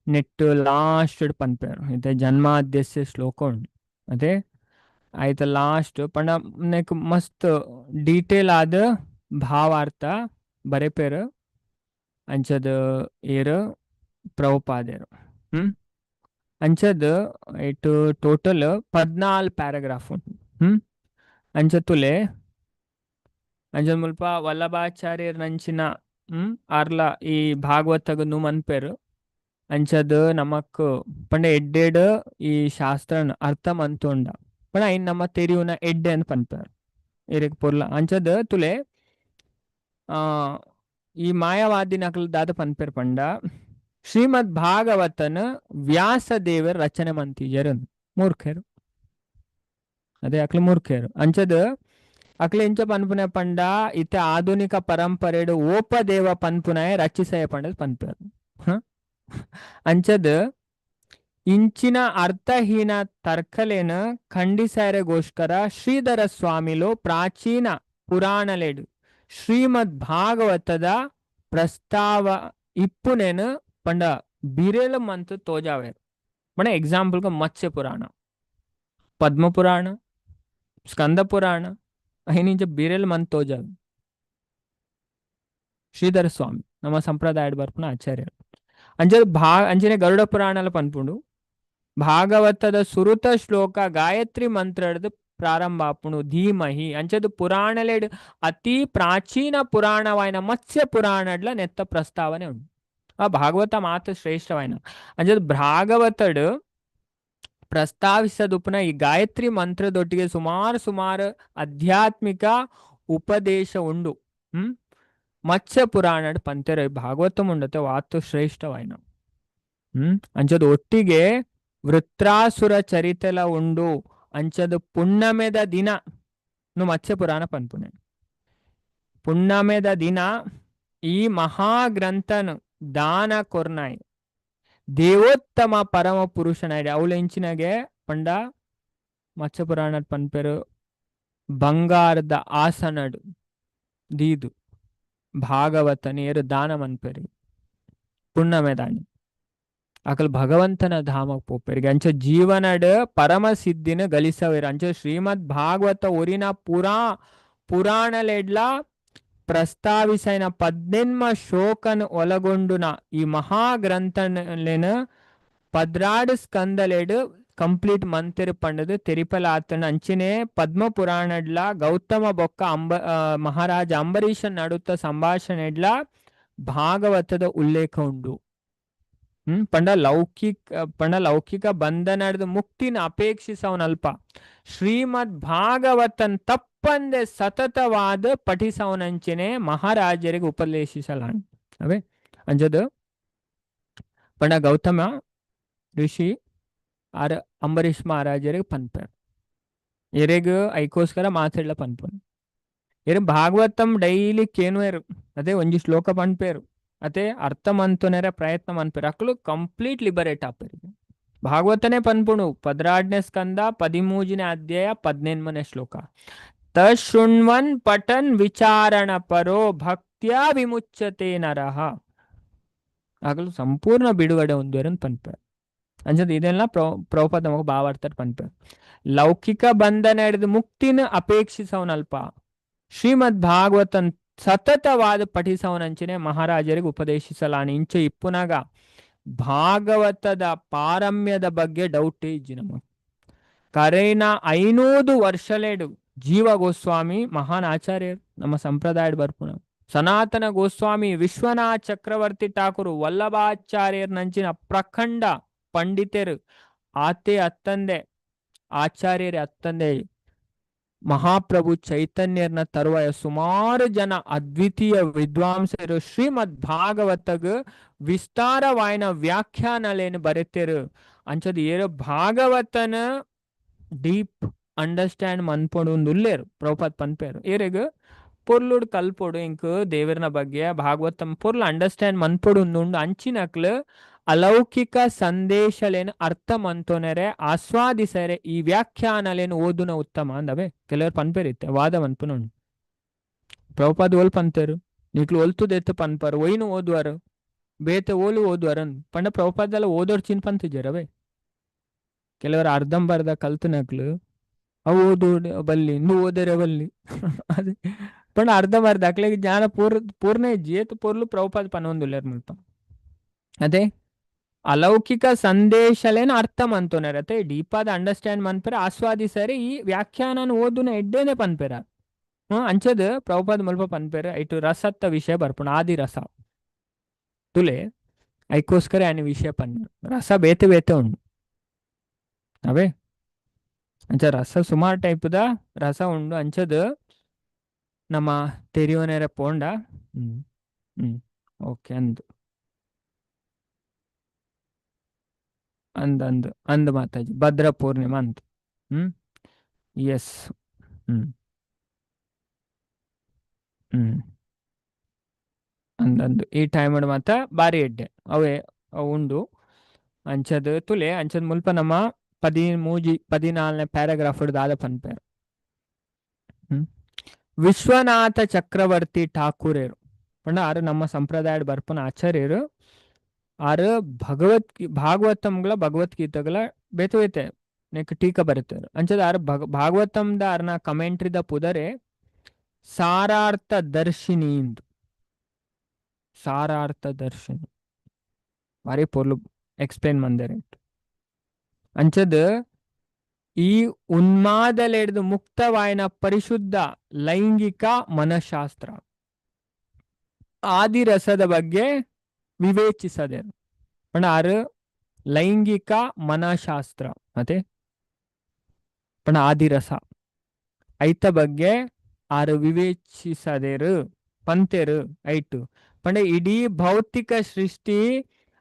ನೆಟ್ ಲಾಸ್ಟ್ ಪನ್ಪೇರು ಇತ್ತೆ ಜನ್ಮಾದ್ಯಸ್ಯ ಶ್ಲೋಕ ಉಂಡು. ಅದೇ ಆಯ್ತ ಲಾಸ್ಟ್ ಪಂಡ ನೆಕ್ ಮಸ್ತ್ ಡೀಟೇಲ್ ಆದ ಭಾವಾರ್ಥ ಬರೆಪೇರು ಅಂಚದ ಏರು ಪ್ರಭುಪಾದೇರು. ಹ್ಮ್ ಅಂಚದ ಇಟ್ಟು ಟೋಟಲ್ 14 ಪ್ಯಾರಾಗ್ರಾಫ್ ಉಂಟು. ಹ್ಮ್ ಅಂಚ ತುಲೆ ಅಂಚದ ಮುಲ್ಪ ವಲ್ಲಭಾಚಾರ್ಯರ್ ನಂಚಿನ ಆರ್ಲ ಈ ಭಾಗವತಗ್ ಮನ್ಪೇರು. ಅಂಚದ ನಮಕ್ ಪಂಡ ಎಡ್ಡೆಡ್ ಈ ಶಾಸ್ತ್ರನ್ ಅರ್ಥ ಮಂತುಂಡ ಪಂಡ ಐನ್ ನಮ್ಮ ತೆರಿಯುನ ಎಡ್ಡೆ ಅಂತ ಪನ್ಪೇರು ಇರೆಗ್ ಪೊರ್ಲ. ಅಂಚದ ತುಲೆ ಆ ಈ ಮಾಯಾವಾದಿ ನಕಲ್ ದಾದ ಪನ್ಪೇರು ಪಂಡ ಶ್ರೀಮದ್ ಭಾಗವತನ ವ್ಯಾಸ ದೇವರ ರಚನೆ ಮಂತಿಜರು ಮೂರ್ಖರು. ಅದೇ ಅಕ್ಲು ಮೂರ್ಖರು. ಅಂಚದ ಅಕ್ಲು ಎಂಚ ಪನ್ಪುನೆ ಪಂಡ ಇತ್ತೆ ಆಧುನಿಕ ಪರಂಪರೆಡು ಓಪದೇವ ಪನ್ಪುನಾಯ ರಚಿಸಯ ಪಂಡದ್ ಪನ್ಪೇರು. ಅಂಚದ ಇಂಚಿನ ಅರ್ಥಹೀನ ತರ್ಕಲೇನ ಖಂಡಿಸರೆಗೋಸ್ಕರ ಶ್ರೀಧರ ಸ್ವಾಮಿಲು ಪ್ರಾಚೀನ ಪುರಾಣಲೇಡು ಶ್ರೀಮದ್ ಭಾಗವತದ ಪ್ರಸ್ತಾವ ಇಪ್ಪುನೇನು ಪಂಡ ಬಿರೇಲು ಮಂತ್ ತೋಜಾವೇರು. ಪಂಡ ಎಕ್ಸಾಂಪಲ್ ಮತ್ಸ್ಯ ಪುರಾಣ, ಪದ್ಮ ಪುರಾಣ, ಸ್ಕಂದ ಪುರಾಣ ಐನಿಂಚ ಬಿರೇಲು ಮಂತ್ ತೋಜಾವೆ ಶ್ರೀಧರ ಸ್ವಾಮಿ ನಮ್ಮ ಸಂಪ್ರದಾಯಡ್ ಬರ್ಪುನ ಆಚಾರ್ಯರು. ಅಂಚ ಅಂಚನೆ ಗರುಡ ಪುರಾಣಲ ಪನ್ಪುಂಡು ಭಾಗವತದ ಸುರುತ ಶ್ಲೋಕ ಗಾಯತ್ರಿ ಮಂತ್ರದ ಪ್ರಾರಂಭ ಆಪುಂಡು ಧೀಮಹಿ. ಅಂಚದು ಪುರಾಣಲೇಡ್ ಅತಿ ಪ್ರಾಚೀನ ಪುರಾಣವಾಯಿನ ಮತ್ಸ್ಯ ಪುರಾಣಡ್ಲ ನೆತ್ತ ಪ್ರಸ್ತಾವನೆ ಉಂಡು. ಆ ಭಾಗವತ ಮಾತು ಶ್ರೇಷ್ಠವಾಯಿನ. ಅಂಚದು ಭಾಗವತಡ್ ಪ್ರಸ್ತಾವಿಸದುಪ್ಪುನ ಈ ಗಾಯತ್ರಿ ಮಂತ್ರದೊಟ್ಟಿಗೆ ಸುಮಾರು ಸುಮಾರು ಆಧ್ಯಾತ್ಮಿಕ ಉಪದೇಶ ಉಂಡು. ಮತ್ಸ್ಯ ಪುರಾಣಡ್ ಪಂತೆರ ಭಾಗವತ ಉಂಡತೆ ವಾತು ಶ್ರೇಷ್ಠವಾಯಿನ. ಅಂಚದು ಒಟ್ಟಿಗೆ ವೃತ್ರಾಸುರ ಚರಿತೆಲ ಉಂಡು. ಅಂಚದು ಪುಣ್ಣಮೆದ ದಿನ ನು ಮತ್ಸ್ಯ ಪುರಾಣ ಪನ್ಪುನೆ. ಪುಣ್ಣಮೆದ ದಿನ ಈ ಮಹಾಗ್ರಂಥನು ದಾನ ಕೊರ್ನಾಯ್ ದೇವೋತ್ತಮ ಪರಮ ಪುರುಷನಾಯ್ಡು ಅವಳು ಎಂಚಿನಗೆ ಪಂಡ ಮತ್ಸ್ಯ ಪುರಾಣ ಪನ್ಪೆರು ಬಂಗಾರದ ಆಸನಡು ದೀದು ಭಾಗವತ ನೇರು ದಾನ ಮನ್ಪೆರು ಪುಣ್ಣಮೆ ದಾನಿ ಅಕಲ್ ಭಗವಂತನ ಧಾಮಕ್ ಪೋಪೆರಿಗೆ ಅಂಚ ಜೀವನಡ್ ಪರಮ ಸಿದ್ಧಿನ ಗಳಿಸವೇರು. ಅಂಚ ಶ್ರೀಮದ್ ಭಾಗವತ ಒರಿನ ಪುರಾಣಲೆಡ್ಲ ಪ್ರಸ್ತಾವಿಸೈನ ಪದ್ನೆನ್ಮ ಶೋಕನ್ ಒಲಗೊಂಡುನ ಈ ಮಹಾಗ್ರಂಥಲೇನ 12 ಸ್ಕಂದಲೆಡ್ ಕಂಪ್ಲೀಟ್ ಮಂತೆರ್ ಪಂಡದು ತೆರಿಪಲಾತನ. ಅಂಚಿನೆ ಪದ್ಮ ಪುರಾಣಡ್ಲ ಗೌತಮ ಬೊಕ್ಕ ಮಹಾರಾಜ ಅಂಬರೀಷನ್ ನಡುತ್ತ ಸಂಭಾಷಣೆಡ್ಲ ಭಾಗವತದ ಉಲ್ಲೇಖ ಉಂಡು. ಪಂಡ ಲೌಕಿಕ ಬಂಧನದ ಮುಕ್ತಿನ ಅಪೇಕ್ಷಿಸವನಲ್ಪ ಶ್ರೀಮದ್ ಭಾಗವತನ್ ತಪ್ಪಂದೆ ಸತತವಾದ ಪಠಿಸವನಂಚನೆ ಮಹಾರಾಜರಿಗೆ ಉಪದೇಶಿಸಲಾಣ. ಅವೇ ಅಂಜದು ಪಂಡ ಗೌತಮ ಋಷಿ ಆರ್ ಅಂಬರೀಷ್ ಮಹಾರಾಜರಿಗೆ ಪನ್ಪೆ ಎರೆಗ್ ಐಕೋಸ್ಕರ ಮಾತಾಡ್ಲ ಪನ್ಪನ್ ಎರು ಭಾಗವತಂ ಡೈಲಿ ಕೇನುವೆರು ಅದೇ ಒಂಜಿ ಶ್ಲೋಕ ಪನ್ಪೇರು ಅದೇ ಅರ್ಥ ಮಂತುನೆರ ಪ್ರಯತ್ನ ಮನ್ಪೇರು ಅಕ್ಲು ಕಂಪ್ಲೀಟ್ ಲಿಬರೇಟ್ ಆಪೇರು. ಭಾಗವತನೇ ಪನ್ಪುಣು 12ನೇ ಸ್ಕಂದ 13ನೇ ಅಧ್ಯಾಯ 18ನೇ ಶ್ಲೋಕ ತಶೃಣ್ವನ್ ಪಠನ್ ವಿಚಾರಣ ಪರೋ ಭಕ್ತ್ಯಾ ವಿಮುಚ್ಯತೆ ನರಃ. ಆಗಲು ಸಂಪೂರ್ಣ ಬಿಡುಗಡೆ ಹೊಂದುವರನ್ ಪನ್ಪೆ. ಅಂಚದ ಇದೆಲ್ಲ ಪ್ರಭುಪಾದ ನಮಗ ಭಾವಾರ್ಥ ಪನ್ಪೆ. ಲೌಕಿಕ ಬಂಧನ ಹಿಡಿದು ಮುಕ್ತಿನ ಅಪೇಕ್ಷಿಸವನಲ್ಪ ಶ್ರೀಮದ್ ಭಾಗವತನ್ ಸತತವಾದ ಪಠಿಸವನಂಚನೆ ಮಹಾರಾಜರಿಗೆ ಉಪದೇಶಿಸಲಾನ. ಇಂಚ ಇಪ್ಪುನಾಗ ಭಾಗವತದ ಪಾರಮ್ಯದ ಬಗ್ಗೆ ಡೌಟ್ ಇಜ್ಜಿ ನಮ. ಕರೇನ 500 ವರ್ಷಲೇಡು ಜೀವ ಗೋಸ್ವಾಮಿ ಮಹಾನ್ ಆಚಾರ್ಯರು ನಮ್ಮ ಸಂಪ್ರದಾಯದ ಬರ್ಪುನ ಸನಾತನ ಗೋಸ್ವಾಮಿ ವಿಶ್ವನಾಥ ಚಕ್ರವರ್ತಿ ಠಾಕೂರು ವಲ್ಲಭಾಚಾರ್ಯರ್ ನಂಚಿನ ಪ್ರಖಂಡ ಪಂಡಿತರು ಆತೆ ಅತ್ತಂದೆ ಆಚಾರ್ಯರೇ ಅತ್ತಂದೆ ಮಹಾಪ್ರಭು ಚೈತನ್ಯರ್ನ ತರುವಾಯ ಸುಮಾರು ಜನ ಅದ್ವಿತೀಯ ವಿದ್ವಾಂಸರು ಶ್ರೀಮದ್ ಭಾಗವತಗ್ ವಿಸ್ತಾರವಾಯಿನ ವ್ಯಾಖ್ಯಾನಲೇನು ಬರೆತೇರು. ಅಂಚದ ಏರು ಭಾಗವತನ ಡೀಪ್ ಅಂಡರ್ಸ್ಟ್ಯಾಂಡ್ ಮನ್ಪೊಡು ಉಲ್ಲೇರು ಪ್ರಭುಪಾದ್ ಪನ್ಪೇರು. ಏರೆಗ್ ಪೊರ್ಲುಡ್ ಕಲ್ಪೊಡು ಇಂಕ್ ದೇವರನ ಬಗ್ಗೆ ಭಾಗವತಂ ಪೊರ್ಲು ಅಂಡರ್ಸ್ಟ್ಯಾಂಡ್ ಮನ್ಪೊಡು ಉಂಡು ಅಂಚಿನಕ್ಲು ಅಲೌಕಿಕ ಸಂದೇಶಲೇನು ಅರ್ಥ ಮಂತೊನೆರೆ ಆಸ್ವಾದಿಸರೆ ಈ ವ್ಯಾಖ್ಯಾನಲೇನು ಓದುನ ಉತ್ತಮ ಅಂದವೇ ಕೆಲವರು ಪನ್ಪೇರಿತ್ತೆ ವಾದ ಮನ್ಪುನ ಉಂಡು. ಪ್ರಭುಪಾದ್ ಓಲ್ ಪಂತೇರು ನಿಕ್ಲು ಒಲ್ತುದೆತ್ತು ಪನ್ಪರು ಒಯ್ನು ಓದುವರು ಬೇತೆ ಓಲು ಓದುವರು ಪಂಡ ಪ್ರಭುಪಾದೆಲ್ಲ ಓದೋರ್ ಚಿನ್ ಪಂತಿಜರವೇ. ಕೆಲವರು ಅರ್ಧಂಬರ್ಧ ಕಲ್ತನಕ್ಲು ಅವು ಓದು ಬಲ್ಲಿ ಇಂದು ಓದರೆ ಬಲ್ಲಿ ಅದೇ ಪಂಡ ಅರ್ಧಂಬರ್ಧ ಅಕ್ಲೆಗ್ ಜ್ಞಾನ ಪೂರ್ಣ ಇಜ್ಜಿ ಏತ್ ಪೊರ್ಲು ಪ್ರಭುಪಾದ ಪನೊಂದುಲ್ಲೆರ್ ಮುಲ್ಪ. ಅದೇ ಅಲೌಕಿಕ ಸಂದೇಶಲೇನ ಅರ್ಥ ಮಂತೊನೆರತೆ ಡೀಪಾದ ಅಂಡರ್ಸ್ಟ್ಯಾಂಡ್ ಮನ್ಪೆರ ಆಸ್ವಾದಿಸರೆ ಈ ವ್ಯಾಖ್ಯಾನನ ಓದುನ ಎಡ್ಡೇನೆ ಪನ್ಪೆರ. ಅಂಚದ ಪ್ರಭುಪಾದ ಮುಲ್ಪ ಪನ್ಪೆರ ಐಟು ರಸತ್ತ ವಿಷಯ ಬರ್ಪುಣ ಆದಿ ರಸ ತುಲೆ ಐಕೋಸ್ಕರ ಆನಿ ವಿಷಯ ಪನ್ನ ರಸ ಬೇತೆ ಬೇತೆ ಉಂಡು ಅವೇ ಅಂಚ ರಸ ಸುಮಾರು ಟೈಪ್ದ ರಸ ಉಂಡು. ಅಂಚದ ನಮ್ಮ ತೆರಿಯೋನೆರ ಪೋಂಡ ಹ್ಮ್ ಹ್ಮ್ ಓಕೆ ಅಂದು ಅಂದ್ ಅಂದ್ ಅಂದ್ ಮಾತಾಜಿ ಭದ್ರ ಪೂರ್ಣಿಮಾ ಅಂತ. ಹ್ಮ್ ಎಸ್ ಹ್ಮ್ ಹ್ಮ್ ಅಂದಂದು ಈ ಟೈಮ್ ಮಾತ ಬಾರಿ ಎಡ್ಡೆ ಅವೇ ಅವು ಉಂಡು. ಅಂಚದ ತುಲೆ ಅಂಚದ ಮುಲ್ಪ ನಮ್ಮ 13 14ನೇ ಪ್ಯಾರಾಗ್ರಾಫ್ ದಾದ ಪನ್ಪೇರು. ವಿಶ್ವನಾಥ ಚಕ್ರವರ್ತಿ ಠಾಕೂರೇರು ಪಂಡ ಆರು ನಮ್ಮ ಸಂಪ್ರದಾಯದ ಬರ್ಪನ ಆಚಾರ್ಯರು. ಆರು ಭಾಗವತಂಗಳ ಭಗವದ್ಗೀತೆಗಳ ಬೇತೆ ಬೇತೆ ನೆಕ್ ಟೀಕ ಬರುತ್ತಾರೆ. ಅಂಚದ ಆರು ಭಾಗವತಂದ ಅರ್ನ ಕಮೆಂಟ್ರಿದ ಪುದರೆ ಸಾರಾರ್ಥ ದರ್ಶಿನಿ ಇಂದು ಸಾರಾರ್ಥ ದರ್ಶಿನಿ ಬಾರಿ ಪೊರ್ಲು ಎಕ್ಸ್ಪ್ಲೇನ್ ಮಂದರೆ. ಅಂಚದ ಈ ಉನ್ಮಾದಲೆಡ್ದು ಮುಕ್ತವಾಯಿನ ಪರಿಶುದ್ಧ ಲೈಂಗಿಕ ಮನಃಶಾಸ್ತ್ರ ಆದಿರಸದ ಬಗ್ಗೆ ವಿವೇಚಿಸದೆ ಪಂಡ ಆರು ಲೈಂಗಿಕ ಮನಃಶಾಸ್ತ್ರ ಮತ್ತೆ ಪಂಡ ಆದಿರಸ ಐತ ಬಗ್ಗೆ ಆರು ವಿವೇಚಿಸದೇರು ಪಂತೆರು ಐಟು ಪಂಡ ಇಡೀ ಭೌತಿಕ ಸೃಷ್ಟಿ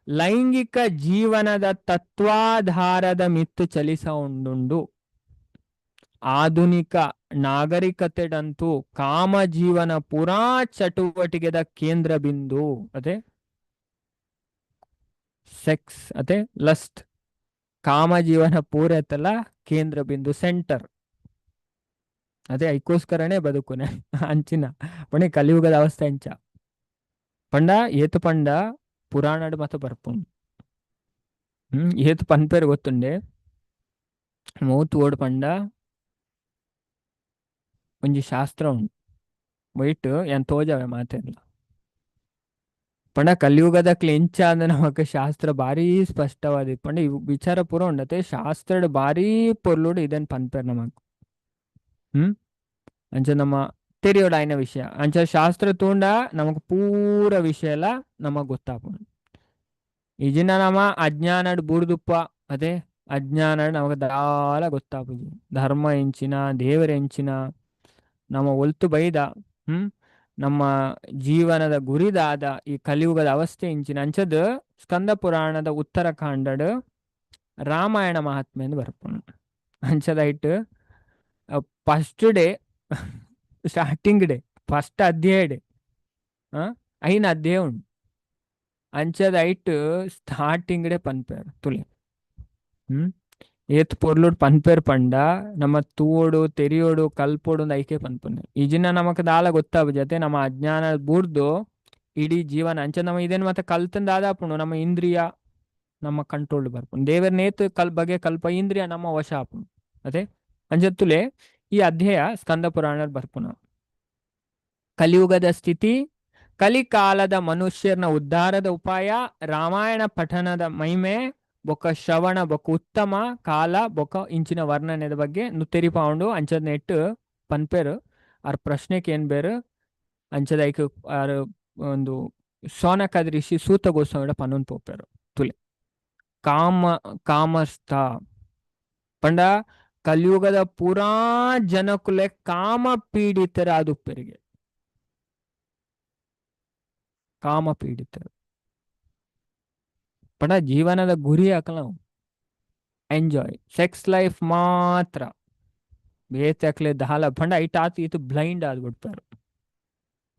ಲೈಂಗಿಕ ಜೀವನದ ತತ್ವಾಧಾರದ ಮಿತ್ತು ಚಲಿಸ ಉಂಡುಂಡು. ಆಧುನಿಕ ನಾಗರಿಕತೆಡಂತೂ ಕಾಮ ಜೀವನ ಪೂರಾ ಚಟುವಟಿಕೆದ ಕೇಂದ್ರ ಬಿಂದು. ಅದೇ ಸೆಕ್ಸ್, ಅದೇ ಲಸ್ಟ್, ಕಾಮ ಜೀವನ ಪೂರೈತಲ್ಲ ಕೇಂದ್ರ ಬಿಂದು, ಸೆಂಟರ್. ಅದೇ ಐಕೋಸ್ಕರನೇ ಬದುಕುನೆ ಅಂಚಿನ ಪಂಡ ಕಲಿಯುಗದ ಅವಸ್ಥೆ ಅಂಚ ಪಂಡ ಏತು ಪಂಡ ಪುರಾಣಡ್ ಮತ ಬರ್ಪುಂಡು. ಏತು ಪನ್ಪೇರು ಗೊತ್ತುಂಡೆ ಮೌತ್ ಓಡ್ ಪಂಡ ಒಂಜಿ ಶಾಸ್ತ್ರ ಉಂಡು ವೈಟ್ ಏನ್ ತೋಜಾವೆ ಮಾತೆಲ್ಲ. ಪಂಡ ಕಲಿಯುಗದ ಎಂಚ ಅಂದ ನಮಕ್ ಶಾಸ್ತ್ರ ಭಾರಿ ಸ್ಪಷ್ಟವಾದ ಪಂಡ ಇವು ವಿಚಾರ ಪೂರ ಉಂಡತೆ ಶಾಸ್ತ್ರಡ್ ಭಾರಿ ಪೊರ್ಲುಡು ಇದನ್ ಪನ್ಪೇರ್ ನಮಕ್. ಅಂಚ ನಮ್ಮ ತೆರಿಯೋಡು ಆಯ್ನ ವಿಷಯ ಅಂಚ ಶಾಸ್ತ್ರ ತೂಂಡ ನಮಕ್ ಪೂರ ವಿಷಯ ಎಲ್ಲ ನಮಗ್ ಗೊತ್ತಾಪುಂಡು. ಈಜಿನ ನಮ್ಮ ಅಜ್ಞಾನಡ್ ಬೂರ್ದುಪ್ಪ, ಅದೇ ಅಜ್ಞಾನ ನಮಗ್ ದಾಲ ಗೊತ್ತಾಪುಜಿ. ಧರ್ಮ ಎಂಚಿನ, ದೇವರ ಎಂಚಿನ, ನಮ್ಮ ಒಲ್ತು ಬೈದ, ನಮ್ಮ ಜೀವನದ ಗುರಿದಾದ ಈ ಕಲಿಯುಗದ ಅವಸ್ಥೆ ಇಂಚಿನ ಅಂಚದ ಸ್ಕಂದ ಪುರಾಣದ ಉತ್ತರಕಾಂಡಡ್ ರಾಮಾಯಣ ಮಹಾತ್ಮೆ ಎಂದು ಬರ್ಪುಂಡು. ಅಂಚದ first day, starting day, first ಅಧ್ಯಾಯ ಡೇ ಐನ್ ಅಧ್ಯಾಯ ಉಂಡು. ಅಂಚದ ಐಟ್ ಸ್ಟಾರ್ಟಿಂಗ್ ಡೇ ಪನ್ಪೇರ್ ತುಲೆ. ಏತ್ ಪೊರ್ಲುಡ್ ಪನ್ಪೇರ್ ಪಂಡ ನಮ್ಮ ತೂವೊಡು ತೆರಿಯೋಡು ಕಲ್ಪೋಡು ಐಕೆ ಪನ್ಪುನೆ. ಈಜಿನ ನಮಕ್ ದಾಲ ಗೊತ್ತಾಪುಜತೆ, ನಮ್ಮ ಅಜ್ಞಾನ ಬೂರ್ದು ಇಡೀ ಜೀವನ ಅಂಚ ನಮ್ಮ ಇದೇನು ಮತ್ತೆ ಕಲ್ತಂದ ಆದಾಪುಂಡು. ನಮ್ಮ ಇಂದ್ರಿಯ ನಮ್ಮ ಕಂಟ್ರೋಲ್ ಬರ್ಪುಂಡು. ದೇವರ ನೇತ್ ಕಲ್ ಬಗೆ ಕಲ್ಪ ಇಂದ್ರಿಯ ನಮ್ಮ ವಶ ಆಪುಂಡು. ಅದೇ ಅಂಚತ್ತುಲೆ ಈ ಅಧ್ಯಾಯ ಸ್ಕಂದ ಪುರಾಣ ಬರ್ಪುನ. ಕಲಿಯುಗದ ಸ್ಥಿತಿ, ಕಲಿಕಾಲದ ಮನುಷ್ಯನ ಉದ್ಧಾರದ ಉಪಾಯ, ರಾಮಾಯಣ ಪಠಣದ ಮಹಿಮೆ, ಬೊಕ್ಕ ಶ್ರವಣ ಬೊಕ್ಕ ಉತ್ತಮ ಕಾಲ ಬೊಕ್ಕ ಇಂಚಿನ ವರ್ಣನೆದ ಬಗ್ಗೆ ನುತ್ತೆರಿಪಾವುಂಡು. ಅಂಚದ ನೆಟ್ ಪನ್ಪೇರು ಆರ್ ಪ್ರಶ್ನೆಗೆ ಏನ್ ಬೇರು ಅಂಚದ ಐಕ್ ಆರ್ ಒಂದು ಸೋನಕಾದ ಋಷಿ ಸೂತ ಗೋಸ್ವಾಮಿಡ ಪನ್ನೊಂದು ಪೋಪೇರು. ತುಲೆ ಕಾಮ ಕಾಮಸ್ಥ ಪಂಡ ಕಲಿಯುಗದ ಪೂರಾ ಜನಕುಲೆ ಕಾಮ ಪೀಡಿತರಾದುಪ್ಪೆರಿಗೆ, ಕಾಮ ಪೀಡಿತರು ಪಂಡ ಜೀವನದ ಗುರಿ ಹಾಕಲ್ಲ ಎಂಜಾಯ್ ಸೆಕ್ಸ್ ಲೈಫ್ ಮಾತ್ರ ಬೇತೆ ದಾಲ ಪಂಡ ಐಟ್ ಆತು ಇತ್ತು ಬ್ಲೈಂಡ್ ಆದ್ಬಿಡ್ತಾರೆ.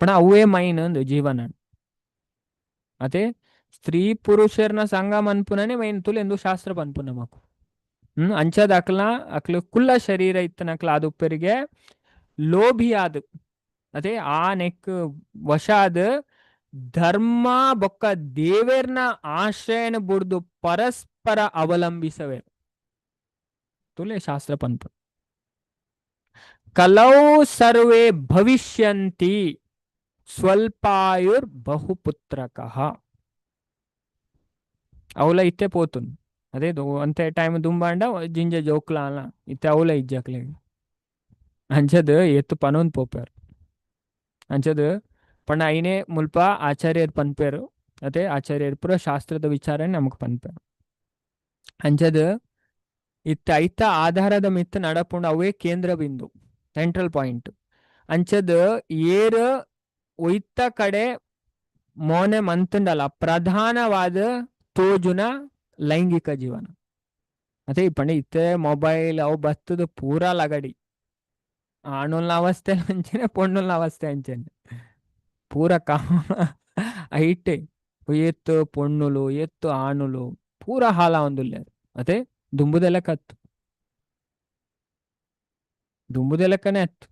ಪಂಡ ಅವೇ ಮೈನ್ ಒಂದು ಜೀವನ. ಅದೇ ಸ್ತ್ರೀ ಪುರುಷರ್ನ ಸಂಘ ಮನ್ಪುನನೆ ಮೈನ್ ತುಲೆ ಎಂದು ಶಾಸ್ತ್ರ ಪನ್ಪುನ ಮಾಕು. ಅಂಚದ ಅಕ್ಲ ಅಕ್ಲು ಕುಲ್ಲ ಶರೀರ ಇತ್ತನಕ್ಲ ಆದುಪ್ಪರಿಗೆ ಲೋಭಿ ಆದು ಅದೇ ಆ ನೆಕ್ ವಶ ಆದ ಧರ್ಮ ಬೊಕ್ಕ ದೇವೇರ್ನ ಆಶ್ರಯನ ಬುಡ್ದು ಪರಸ್ಪರ ಅವಲಂಬಿಸವೆ ತುಲೆ ಶಾಸ್ತ್ರ ಪನ್ಪ. ಕಲೌ ಸರ್ವೇ ಭವಿಷ್ಯಂತಿ ಸ್ವಲ್ಪಾಯುರ್ ಬಹುಪುತ್ರಕಃ. ಅವಲ ಇತ್ತೆ ಪೋತುನ್ ಅದೇ ಅಂತೆ ಟೈಮ್ ದುಂಬಾಂಡ ಜಿಂಜ ಜೋಕ್ಲ ಅಲ್ಲ ಇತ್ತೆ ಅವಲ ಇಜ್ಜಕ್ಲೆ ಅಂಚದ ಎತ್ತು ಪನೊಂದು ಪೋಪೇರು. ಅಂಚದ ಪಂಡ ಐನೇ ಮುಲ್ಪ ಆಚಾರ್ಯರ್ ಪನ್ಪೇರು. ಅದೇ ಆಚಾರ್ಯರ್ ಪೂರ ಶಾಸ್ತ್ರದ ವಿಚಾರ ನಮಕ್ ಪನ್ಪೇರು. ಅಂಚದ ಇತ್ತ ಐತ ಆಧಾರದ ಮಿತ್ತ ನಡಪುಂಡು ಅವೇ ಕೇಂದ್ರ ಬಿಂದು, ಸೆಂಟ್ರಲ್ ಪಾಯಿಂಟ್. ಅಂಚದ ಏರ್ ಒಯ್ತ ಕಡೆ ಮೋನೆ ಮಂತುಂಡಲ್ಲ ಪ್ರಧಾನವಾದ ತೋಜುನ ಲೈಂಗಿಕ ಜೀವನ. ಅದೇ ಪಂಡ ಇತ್ತೆ ಮೊಬೈಲ್ ಅವು ಬತ್ತದ ಪೂರಾ ಲಗಡಿ, ಆಣುಲ್ನ ಅವಸ್ಥೆ ಅಂಚನೆ ಪೊಣ್ಣುಲ್ನ ಅವಸ್ಥೆ ಅಂಚನೆ ಪೂರ ಕಾಮ ಐಟೆ ಎತ್ತು ಪೊಣ್ಣುಲು ಎತ್ತು ಆಣುಲು ಪೂರ ಹಾಲ ಒಂದುಲ್ಲೇರು. ಅದೇ ದುಂಬುದೆಲ್ಲ ಕತ್ತು ದುಂಬುದೆಲ್ಲಕ್ಕನೆ ಅತ್ತು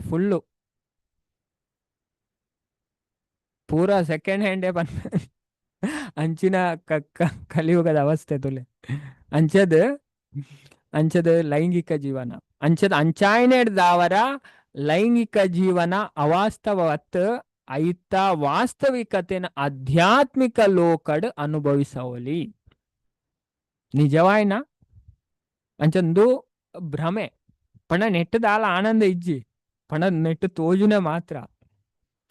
ಫುಲ್ಲು ಪೂರಾ ಸೆಕೆಂಡ್ ಹ್ಯಾಂಡೇ ಪನ್ಪ ಅಂಚಿನ ಕಲಿಯುಗದ ಅವಸ್ಥೆ ತುಲೆ. ಅಂಚದ ಅಂಚದ ಲೈಂಗಿಕ ಜೀವನ ಅಂಚದ ಅಂಚಾಯ್ನೆಡ್ದಾವರ ಲೈಂಗಿಕ ಜೀವನ ಅವಾಸ್ತವತ್ ಐತ ವಾಸ್ತವಿಕತೆನ ಆಧ್ಯಾತ್ಮಿಕ ಲೋಕಡ್ ಅನುಭವಿಸವಲಿ ನಿಜವಾಯ್ನ ಅಂಚಂದು ಭ್ರಮೆ. ಪಂಡ ನೆಟ್ಟದಾಲ ಆನಂದ ಇಜ್ಜಿ, ಪಂಡ ನೆಟ್ಟು ತೋಜುನೆ ಮಾತ್ರ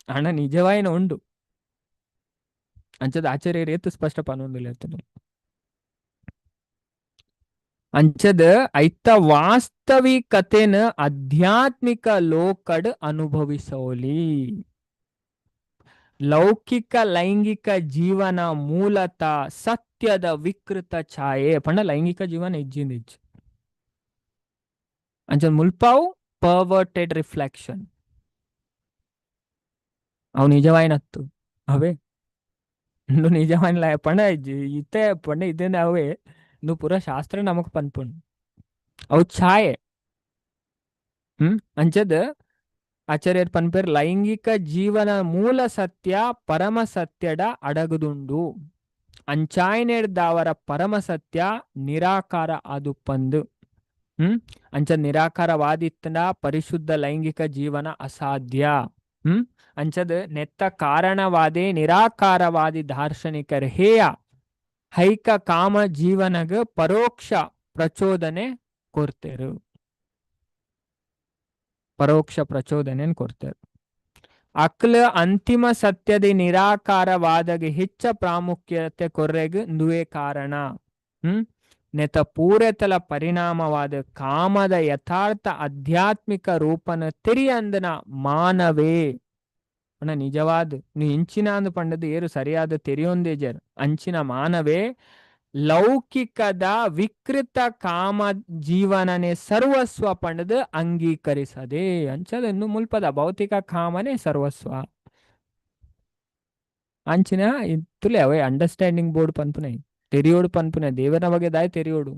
ಅಣ್ಣ ನಿಜವಾಯ್ನ ಉಂಡು. ಅಂಚದ ಆಚಾರ್ಯರು ಏತು ಸ್ಪಷ್ಟ ಪನೊಂದಿಲ್ಲ. ಅಂಚದ ಐತ ವಾಸ್ತವಿಕತೆನ ಆಧ್ಯಾತ್ಮಿಕ ಲೋಕಡ್ ಅನುಭವಿಸೋಲಿ. ಲೌಕಿಕ ಲೈಂಗಿಕ ಜೀವನ ಮೂಲತಃ ಸತ್ಯದ ವಿಕೃತ ಛಾಯೆ. ಪಂಡ ಲೈಂಗಿಕ ಜೀವನ ಇಜ್ಜಿಂದ ಇಜ್ಜಿ. ಅಂಚ ಮುಲ್ಪಾವು ಪರ್ವರ್ಟೆಡ್ ರಿಫ್ಲೆಕ್ಷನ್. ಅವು ನಿಜವಾಯಿನತ್ತು ಅವೇ ಇಂದು ನಿಜವಾಯಿನ ಪಂಡ ಇತ್ತೆ ಪಂಡ ಇದನ್ನ ಅವೇ ಇಂದು ಪೂರ ಶಾಸ್ತ್ರ ನಮಕ್ ಪನ್ಪುಂಡು ಅವು ಛಾಯೆ. ಅಂಚದ ಆಚಾರ್ಯರ್ ಪನ್ಪೇರ್ ಲೈಂಗಿಕ ಜೀವನ ಮೂಲ ಸತ್ಯ ಪರಮ ಸತ್ಯಡ ಅಡಗುದುಂಡು. ಅಂಚಾಯ್ನೆಡ್ದಾವರ ಪರಮ ಸತ್ಯ ನಿರಾಕಾರ ಆದುಪ್ಪಂದು. ಅಂಚ ನಿರಾಕಾರವಾದಿತ್ತಂಡ ಪರಿಶುದ್ಧ ಲೈಂಗಿಕ ಜೀವನ ಅಸಾಧ್ಯ. ಅಂಚದ ನೆತ್ತ ಕಾರಣವಾದೇ ನಿರಾಕಾರವಾದಿ ದಾರ್ಶನಿಕರ ಹೇಯ ಹೈಕ ಕಾಮ ಜೀವನಗ ಪರೋಕ್ಷ ಪ್ರಚೋದನೆ ಕೊರ್ತೆರು. ಪರೋಕ್ಷ ಪ್ರಚೋದನೆ ಕೊರ್ತೆರು. ಅಕ್ಲ ಅಂತಿಮ ಸತ್ಯದ ನಿರಾಕಾರವಾದಗೆ ಹೆಚ್ಚ ಪ್ರಾಮುಖ್ಯತೆ ಕೊರ್ರೆಗ್ ನುವೆ ಕಾರಣ. ನೆತ ಪೂರೆತಲ ಪರಿಣಾಮವಾದ ಕಾಮದ ಯಥಾರ್ಥ ಆಧ್ಯಾತ್ಮಿಕ ರೂಪನ ತೆರಿಯಂದನ ಮಾನವೇ ಅಣ್ಣ ನಿಜವಾದ ನೀ ಇಂಚಿನ ಅಂದು ಪಂಡದು ಏರು ಸರಿಯಾದ ತೆರಿಯೊಂದೇ ಜರ್ ಅಂಚಿನ ಮಾನವೇ ಲೌಕಿಕದ ವಿಕೃತ ಕಾಮ ಜೀವನನೆ ಸರ್ವಸ್ವ ಪಂಡದು ಅಂಗೀಕರಿಸದೆ. ಅಂಚದ ಇನ್ನು ಮುಲ್ಪದ ಭೌತಿಕ ಕಾಮನೆ ಸರ್ವಸ್ವ ಅಂಚಿನ ಇತ್ತುಲೆ ಅವೇ ಅಂಡರ್ಸ್ಟ್ಯಾಂಡಿಂಗ್ ಬೋರ್ಡ್ ಪನ್ಪುನೆ ತೆರಿಯೋಡು ಪನ್ಪುನೆ ದೇವರ ಬಗ್ಗೆ ದಾಯ್ ತೆರಿಯೋಡು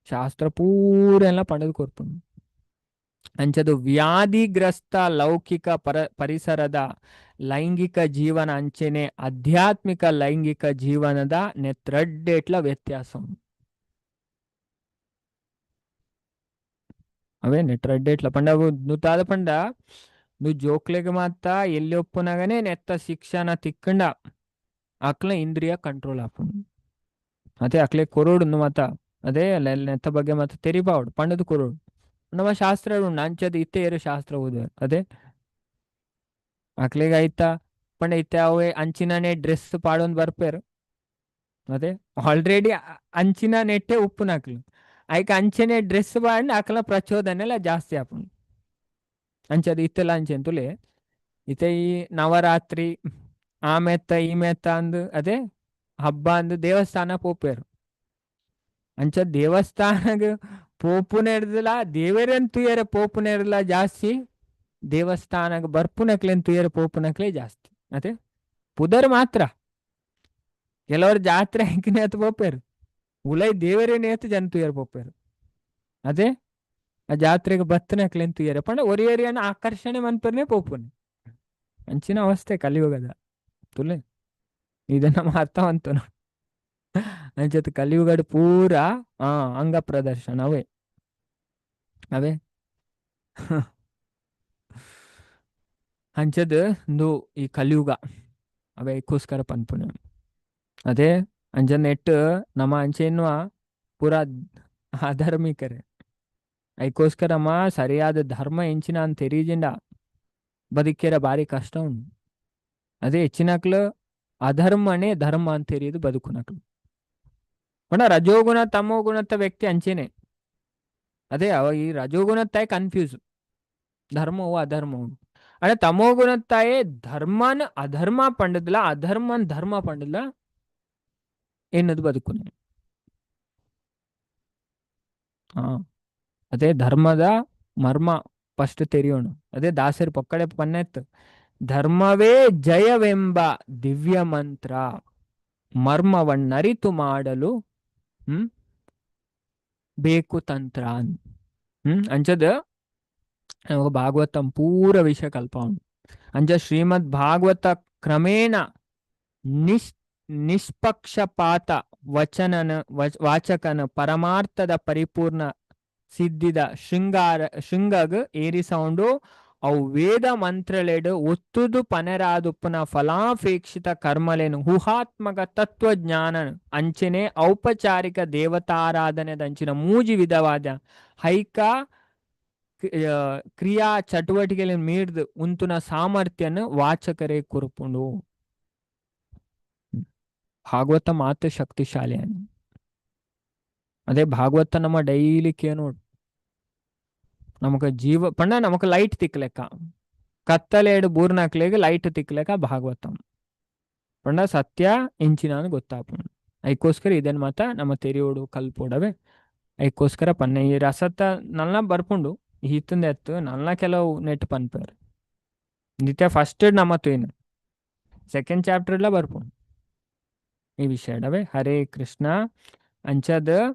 ಶಾಸ್ತ್ರ ಪೂರ ಎಲ್ಲ ಪಂಡದು ಕೊರ್ಪುಂಡು. ಅಂಚದು ವ್ಯಾಧಿಗ್ರಸ್ತ ಲೌಕಿಕ ಪರಿಸರದ ಲೈಂಗಿಕ ಜೀವನ ಅಂಚೆನೆ ಆಧ್ಯಾತ್ಮಿಕ ಲೈಂಗಿಕ ಜೀವನದ ನೆತ್ರಡ್ಡೇಟ್ಲ ವ್ಯತ್ಯಾಸ. ಅವೇ ನೆಟ್ರಡ್ಡೇಟ್ಲ ಪಂಡ ನುತಾದ ಪಂಡ ನು ಜೋಕ್ಲೆಗ್ ಮಾತ ಎಲ್ಲಿ ಒಪ್ಪುನಾಗನೆ ನೆತ್ತ ಶಿಕ್ಷಣ ತಿಕ್ಕಂಡ ಅಕ್ಲ ಇಂದ್ರಿಯ ಕಂಟ್ರೋಲ್ ಆಪುಂಡು. ಅದೇ ಅಕ್ಲೆ ಕೊರೋಡು ಮಾತ ಅದೇ ನೆತ್ತ ಬಗ್ಗೆ ಮಾತ ತೆರಿಪಾವಡು ಪಂಡದು ಕೊರೋಡು ನಮ್ಮ ಶಾಸ್ತ್ರ ಉಂಡು ಅಂಚದ ಇತ್ತೆ ಏರು ಶಾಸ್ತ್ರ ಓದುವ ಅದೇ ಅಕ್ಲೆಗ್ ಆಯ್ತಾ ಪಂಡ ಇತ್ತೆ ಅವೇ ಅಂಚಿನನೆ ಡ್ರೆಸ್ ಪಾಡೊಂದು ಬರ್ಪೇರು. ಅದೇ ಆಲ್ರೆಡಿ ಅಂಚಿನ ನೆಟ್ಟೆ ಉಪ್ಪುನಕ್ಲು ಐಕ ಅಂಚನೆ ಡ್ರೆಸ್ ಪಾಡ್ ಅಕ್ಲ ಪ್ರಚೋದನೆಲ್ಲ ಜಾಸ್ತಿ ಆಪುಂಡು. ಅಂಚದ ಇತ್ತೆಲ್ಲ ಅಂಚೆಂತುಲೆ ಇತ್ತೆ ಈ ನವರಾತ್ರಿ ಆ ಮೆತ್ತ ಈ ಮೆತ್ತ ಅಂದು ಅದೇ ಹಬ್ಬ ಅಂದು ದೇವಸ್ಥಾನ ಪೋಪೇರು. ಅಂಚ ದೇವಸ್ಥಾನಗ ಪೋಪುನೆರ್ದಲ ದೇವರನ್ ತುಯರ ಪೋಪುನೆರ್ದಲ ಜಾಸ್ತಿ ದೇವಸ್ಥಾನಗ ಬರ್ಪುನಕ್ಲೆನ್ ತುಯರ ಪೋಪುನಕ್ಲೆ ಜಾಸ್ತಿ. ಅದೇ ಪುದರ್ ಮಾತ್ರ ಕೆಲವರು ಜಾತ್ರೆ ಹಾಕಿನ ಪೋಪೇರು ಉಲೈ ದೇವರೇನೇತು ಜನ ತುಯರ ಪೋಪೇರು. ಅದೇ ಆ ಜಾತ್ರೆಗೆ ಬತ್ತನಕ್ಲೆನ್ ತುಯರ ಪಂಡ ಒರಿಯರಿಯನ್ನ ಆಕರ್ಷಣೆ ಮನ್ಪರ್ನೆ ಪೋಪುನೆ ಅಂಚಿನ ಅವಸ್ಥೆ ಕಲಿಯುಗದ ತುಲೆ ಇದನ್ನ ನಮ್ಮ ಅರ್ಥವಂತನು. ಅಂಚತ್ ಕಲಿಯುಗಡ್ ಪೂರ ಅಂಗ ಪ್ರದರ್ಶನ ಅವೇ ಅವೇ ಅಂಚದ್ ಇಂದು ಈ ಕಲಿಯುಗ ಅವೇ ಐಕ್ಕೋಸ್ಕರ ಪನ್ಪುನೆ. ಅದೇ ಅಂಚ ನೆಟ್ ನಮ್ಮ ಅಂಚೆನ್ನುವ ಪೂರ ಅಧರ್ಮಿಕರೆ ಐಕ್ಕೋಸ್ಕರಮ್ಮ ಸರಿಯಾದ ಧರ್ಮ ಎಂಚಿನ ಅಂತ ತೆರೀಜಿಂಡ ಬದುಕಿರ ಬಾರಿ ಕಷ್ಟ ಉಂಟು. ಅದೇ ಹೆಚ್ಚಿನಕ್ಲು ಅಧರ್ಮನೇ ಧರ್ಮ ಅಂತ ತೆರಿಯದು ಬದುಕುನಕ್ಲು. ಪಂಡ ರಜೋಗುಣ ತಮೋಗುಣತ ವ್ಯಕ್ತಿ ಅಂಚೆನೆ. ಅದೇ ಅವ ಈ ರಜೋಗುಣತ್ತಾಯ ಕನ್ಫ್ಯೂಸ್ ಧರ್ಮವು ಅಧರ್ಮವು. ಅಡೆ ತಮೋಗುಣತ್ತಾಯೇ ಧರ್ಮನ ಅಧರ್ಮ ಪಂಡದ್ಲ ಅಧರ್ಮನ್ ಧರ್ಮ ಪಂಡದ್ಲ ಎನ್ನದು ಬದುಕುನೆ. ಹಾ ಅದೇ ಧರ್ಮದ ಮರ್ಮ ಫಸ್ಟ್ ತೆರಿಯೋಣ. ಅದೇ ದಾಸರು ಪೊಕ್ಕಡೆ ಪನ್ನೆತ್ತು ಧರ್ಮವೇ ಜಯವೆಂಬ ದಿವ್ಯ ಮಂತ್ರ ಮರ್ಮವನ್ನರಿತು ಮಾಡಲು ಬೇಕು ತಂತ್ರ. ಅಂಚದ ಭಾಗವತಂ ಪೂರ ವಿಷಯ ಕಲ್ಪ ಉಂಟು. ಅಂಚ ಶ್ರೀಮದ್ ಭಾಗವತ ಕ್ರಮೇಣ ನಿಷ್ಪಕ್ಷಪಾತ ವಚನನ ವಾಚಕನ ಪರಮಾರ್ಥದ ಪರಿಪೂರ್ಣ ಸಿದ್ಧಿದ ಶೃಂಗಗ್ ಏರಿಸೌಂಡು ಅವು ವೇದ ಮಂತ್ರಲೆಡು ಒತ್ತುದು ಪನೆರಾದುಪ್ಪುನ ಫಲಾಪೇಕ್ಷಿತ ಕರ್ಮಲೇನು ಹುಹಾತ್ಮಕ ತತ್ವಜ್ಞಾನ ಅಂಚನೆ ಔಪಚಾರಿಕ ದೇವತಾರಾಧನೆದಂಚಿನ ಮೂಜಿ ವಿಧವಾದ ಹೈಕ ಕ್ರಿಯಾ ಚಟುವಟಿಕೆಗಳನ್ನು ಮೀರ್ದು ಉಂತುನ ಸಾಮರ್ಥ್ಯನ ವಾಚಕರೇ ಕುರುಪುಂಡು. ಭಾಗವತ ಮಾತು ಶಕ್ತಿಶಾಲಿ. ಅದೇ ಭಾಗವತ ನಮ್ಮ ಡೈಲಿ ಕೇನೋಡು ನಮಕ ಜೀವ ಪಂಡ ನಮಕ್ ಲೈಟ್ ತಿಕ್ಲೆಕ್ಕ ಕತ್ತಲೆಡು ಬೂರ್ನಾಕ್ಲೆಗ್ ಲೈಟ್ ತಿಕ್ಲೆಕ್ಕ ಭಾಗವತಂ ಪಂಡ ಸತ್ಯ ಇಂಚಿನ ಗೊತ್ತಾಪುಂಡು. ಐಕೋಸ್ಕರ ಇದನ್ ಮಾತ ನಮ್ಮ ತೆರಿಯೋಡು ಕಲ್ಪೋಡವೆ. ಐಕೋಸ್ಕರ ಪನ್ನೆ ಈ ರಸತ ನಲ್ಲ ಬರ್ಪುಂಡು ಈತಂದೆ ಎತ್ತು ನಲ್ಲ ಕೆಲವು ನೆಟ್ ಪನ್ಪೇರು ನಿತ್ಯ ಫಸ್ಟ್ ನಮ ತೂಯಿನ ಸೆಕೆಂಡ್ ಚಾಪ್ಟರ್ ಲ ಬರ್ಪುಂಡು ಈ ವಿಷಯ ಹರೇ ಕೃಷ್ಣ ಅಂಚದ.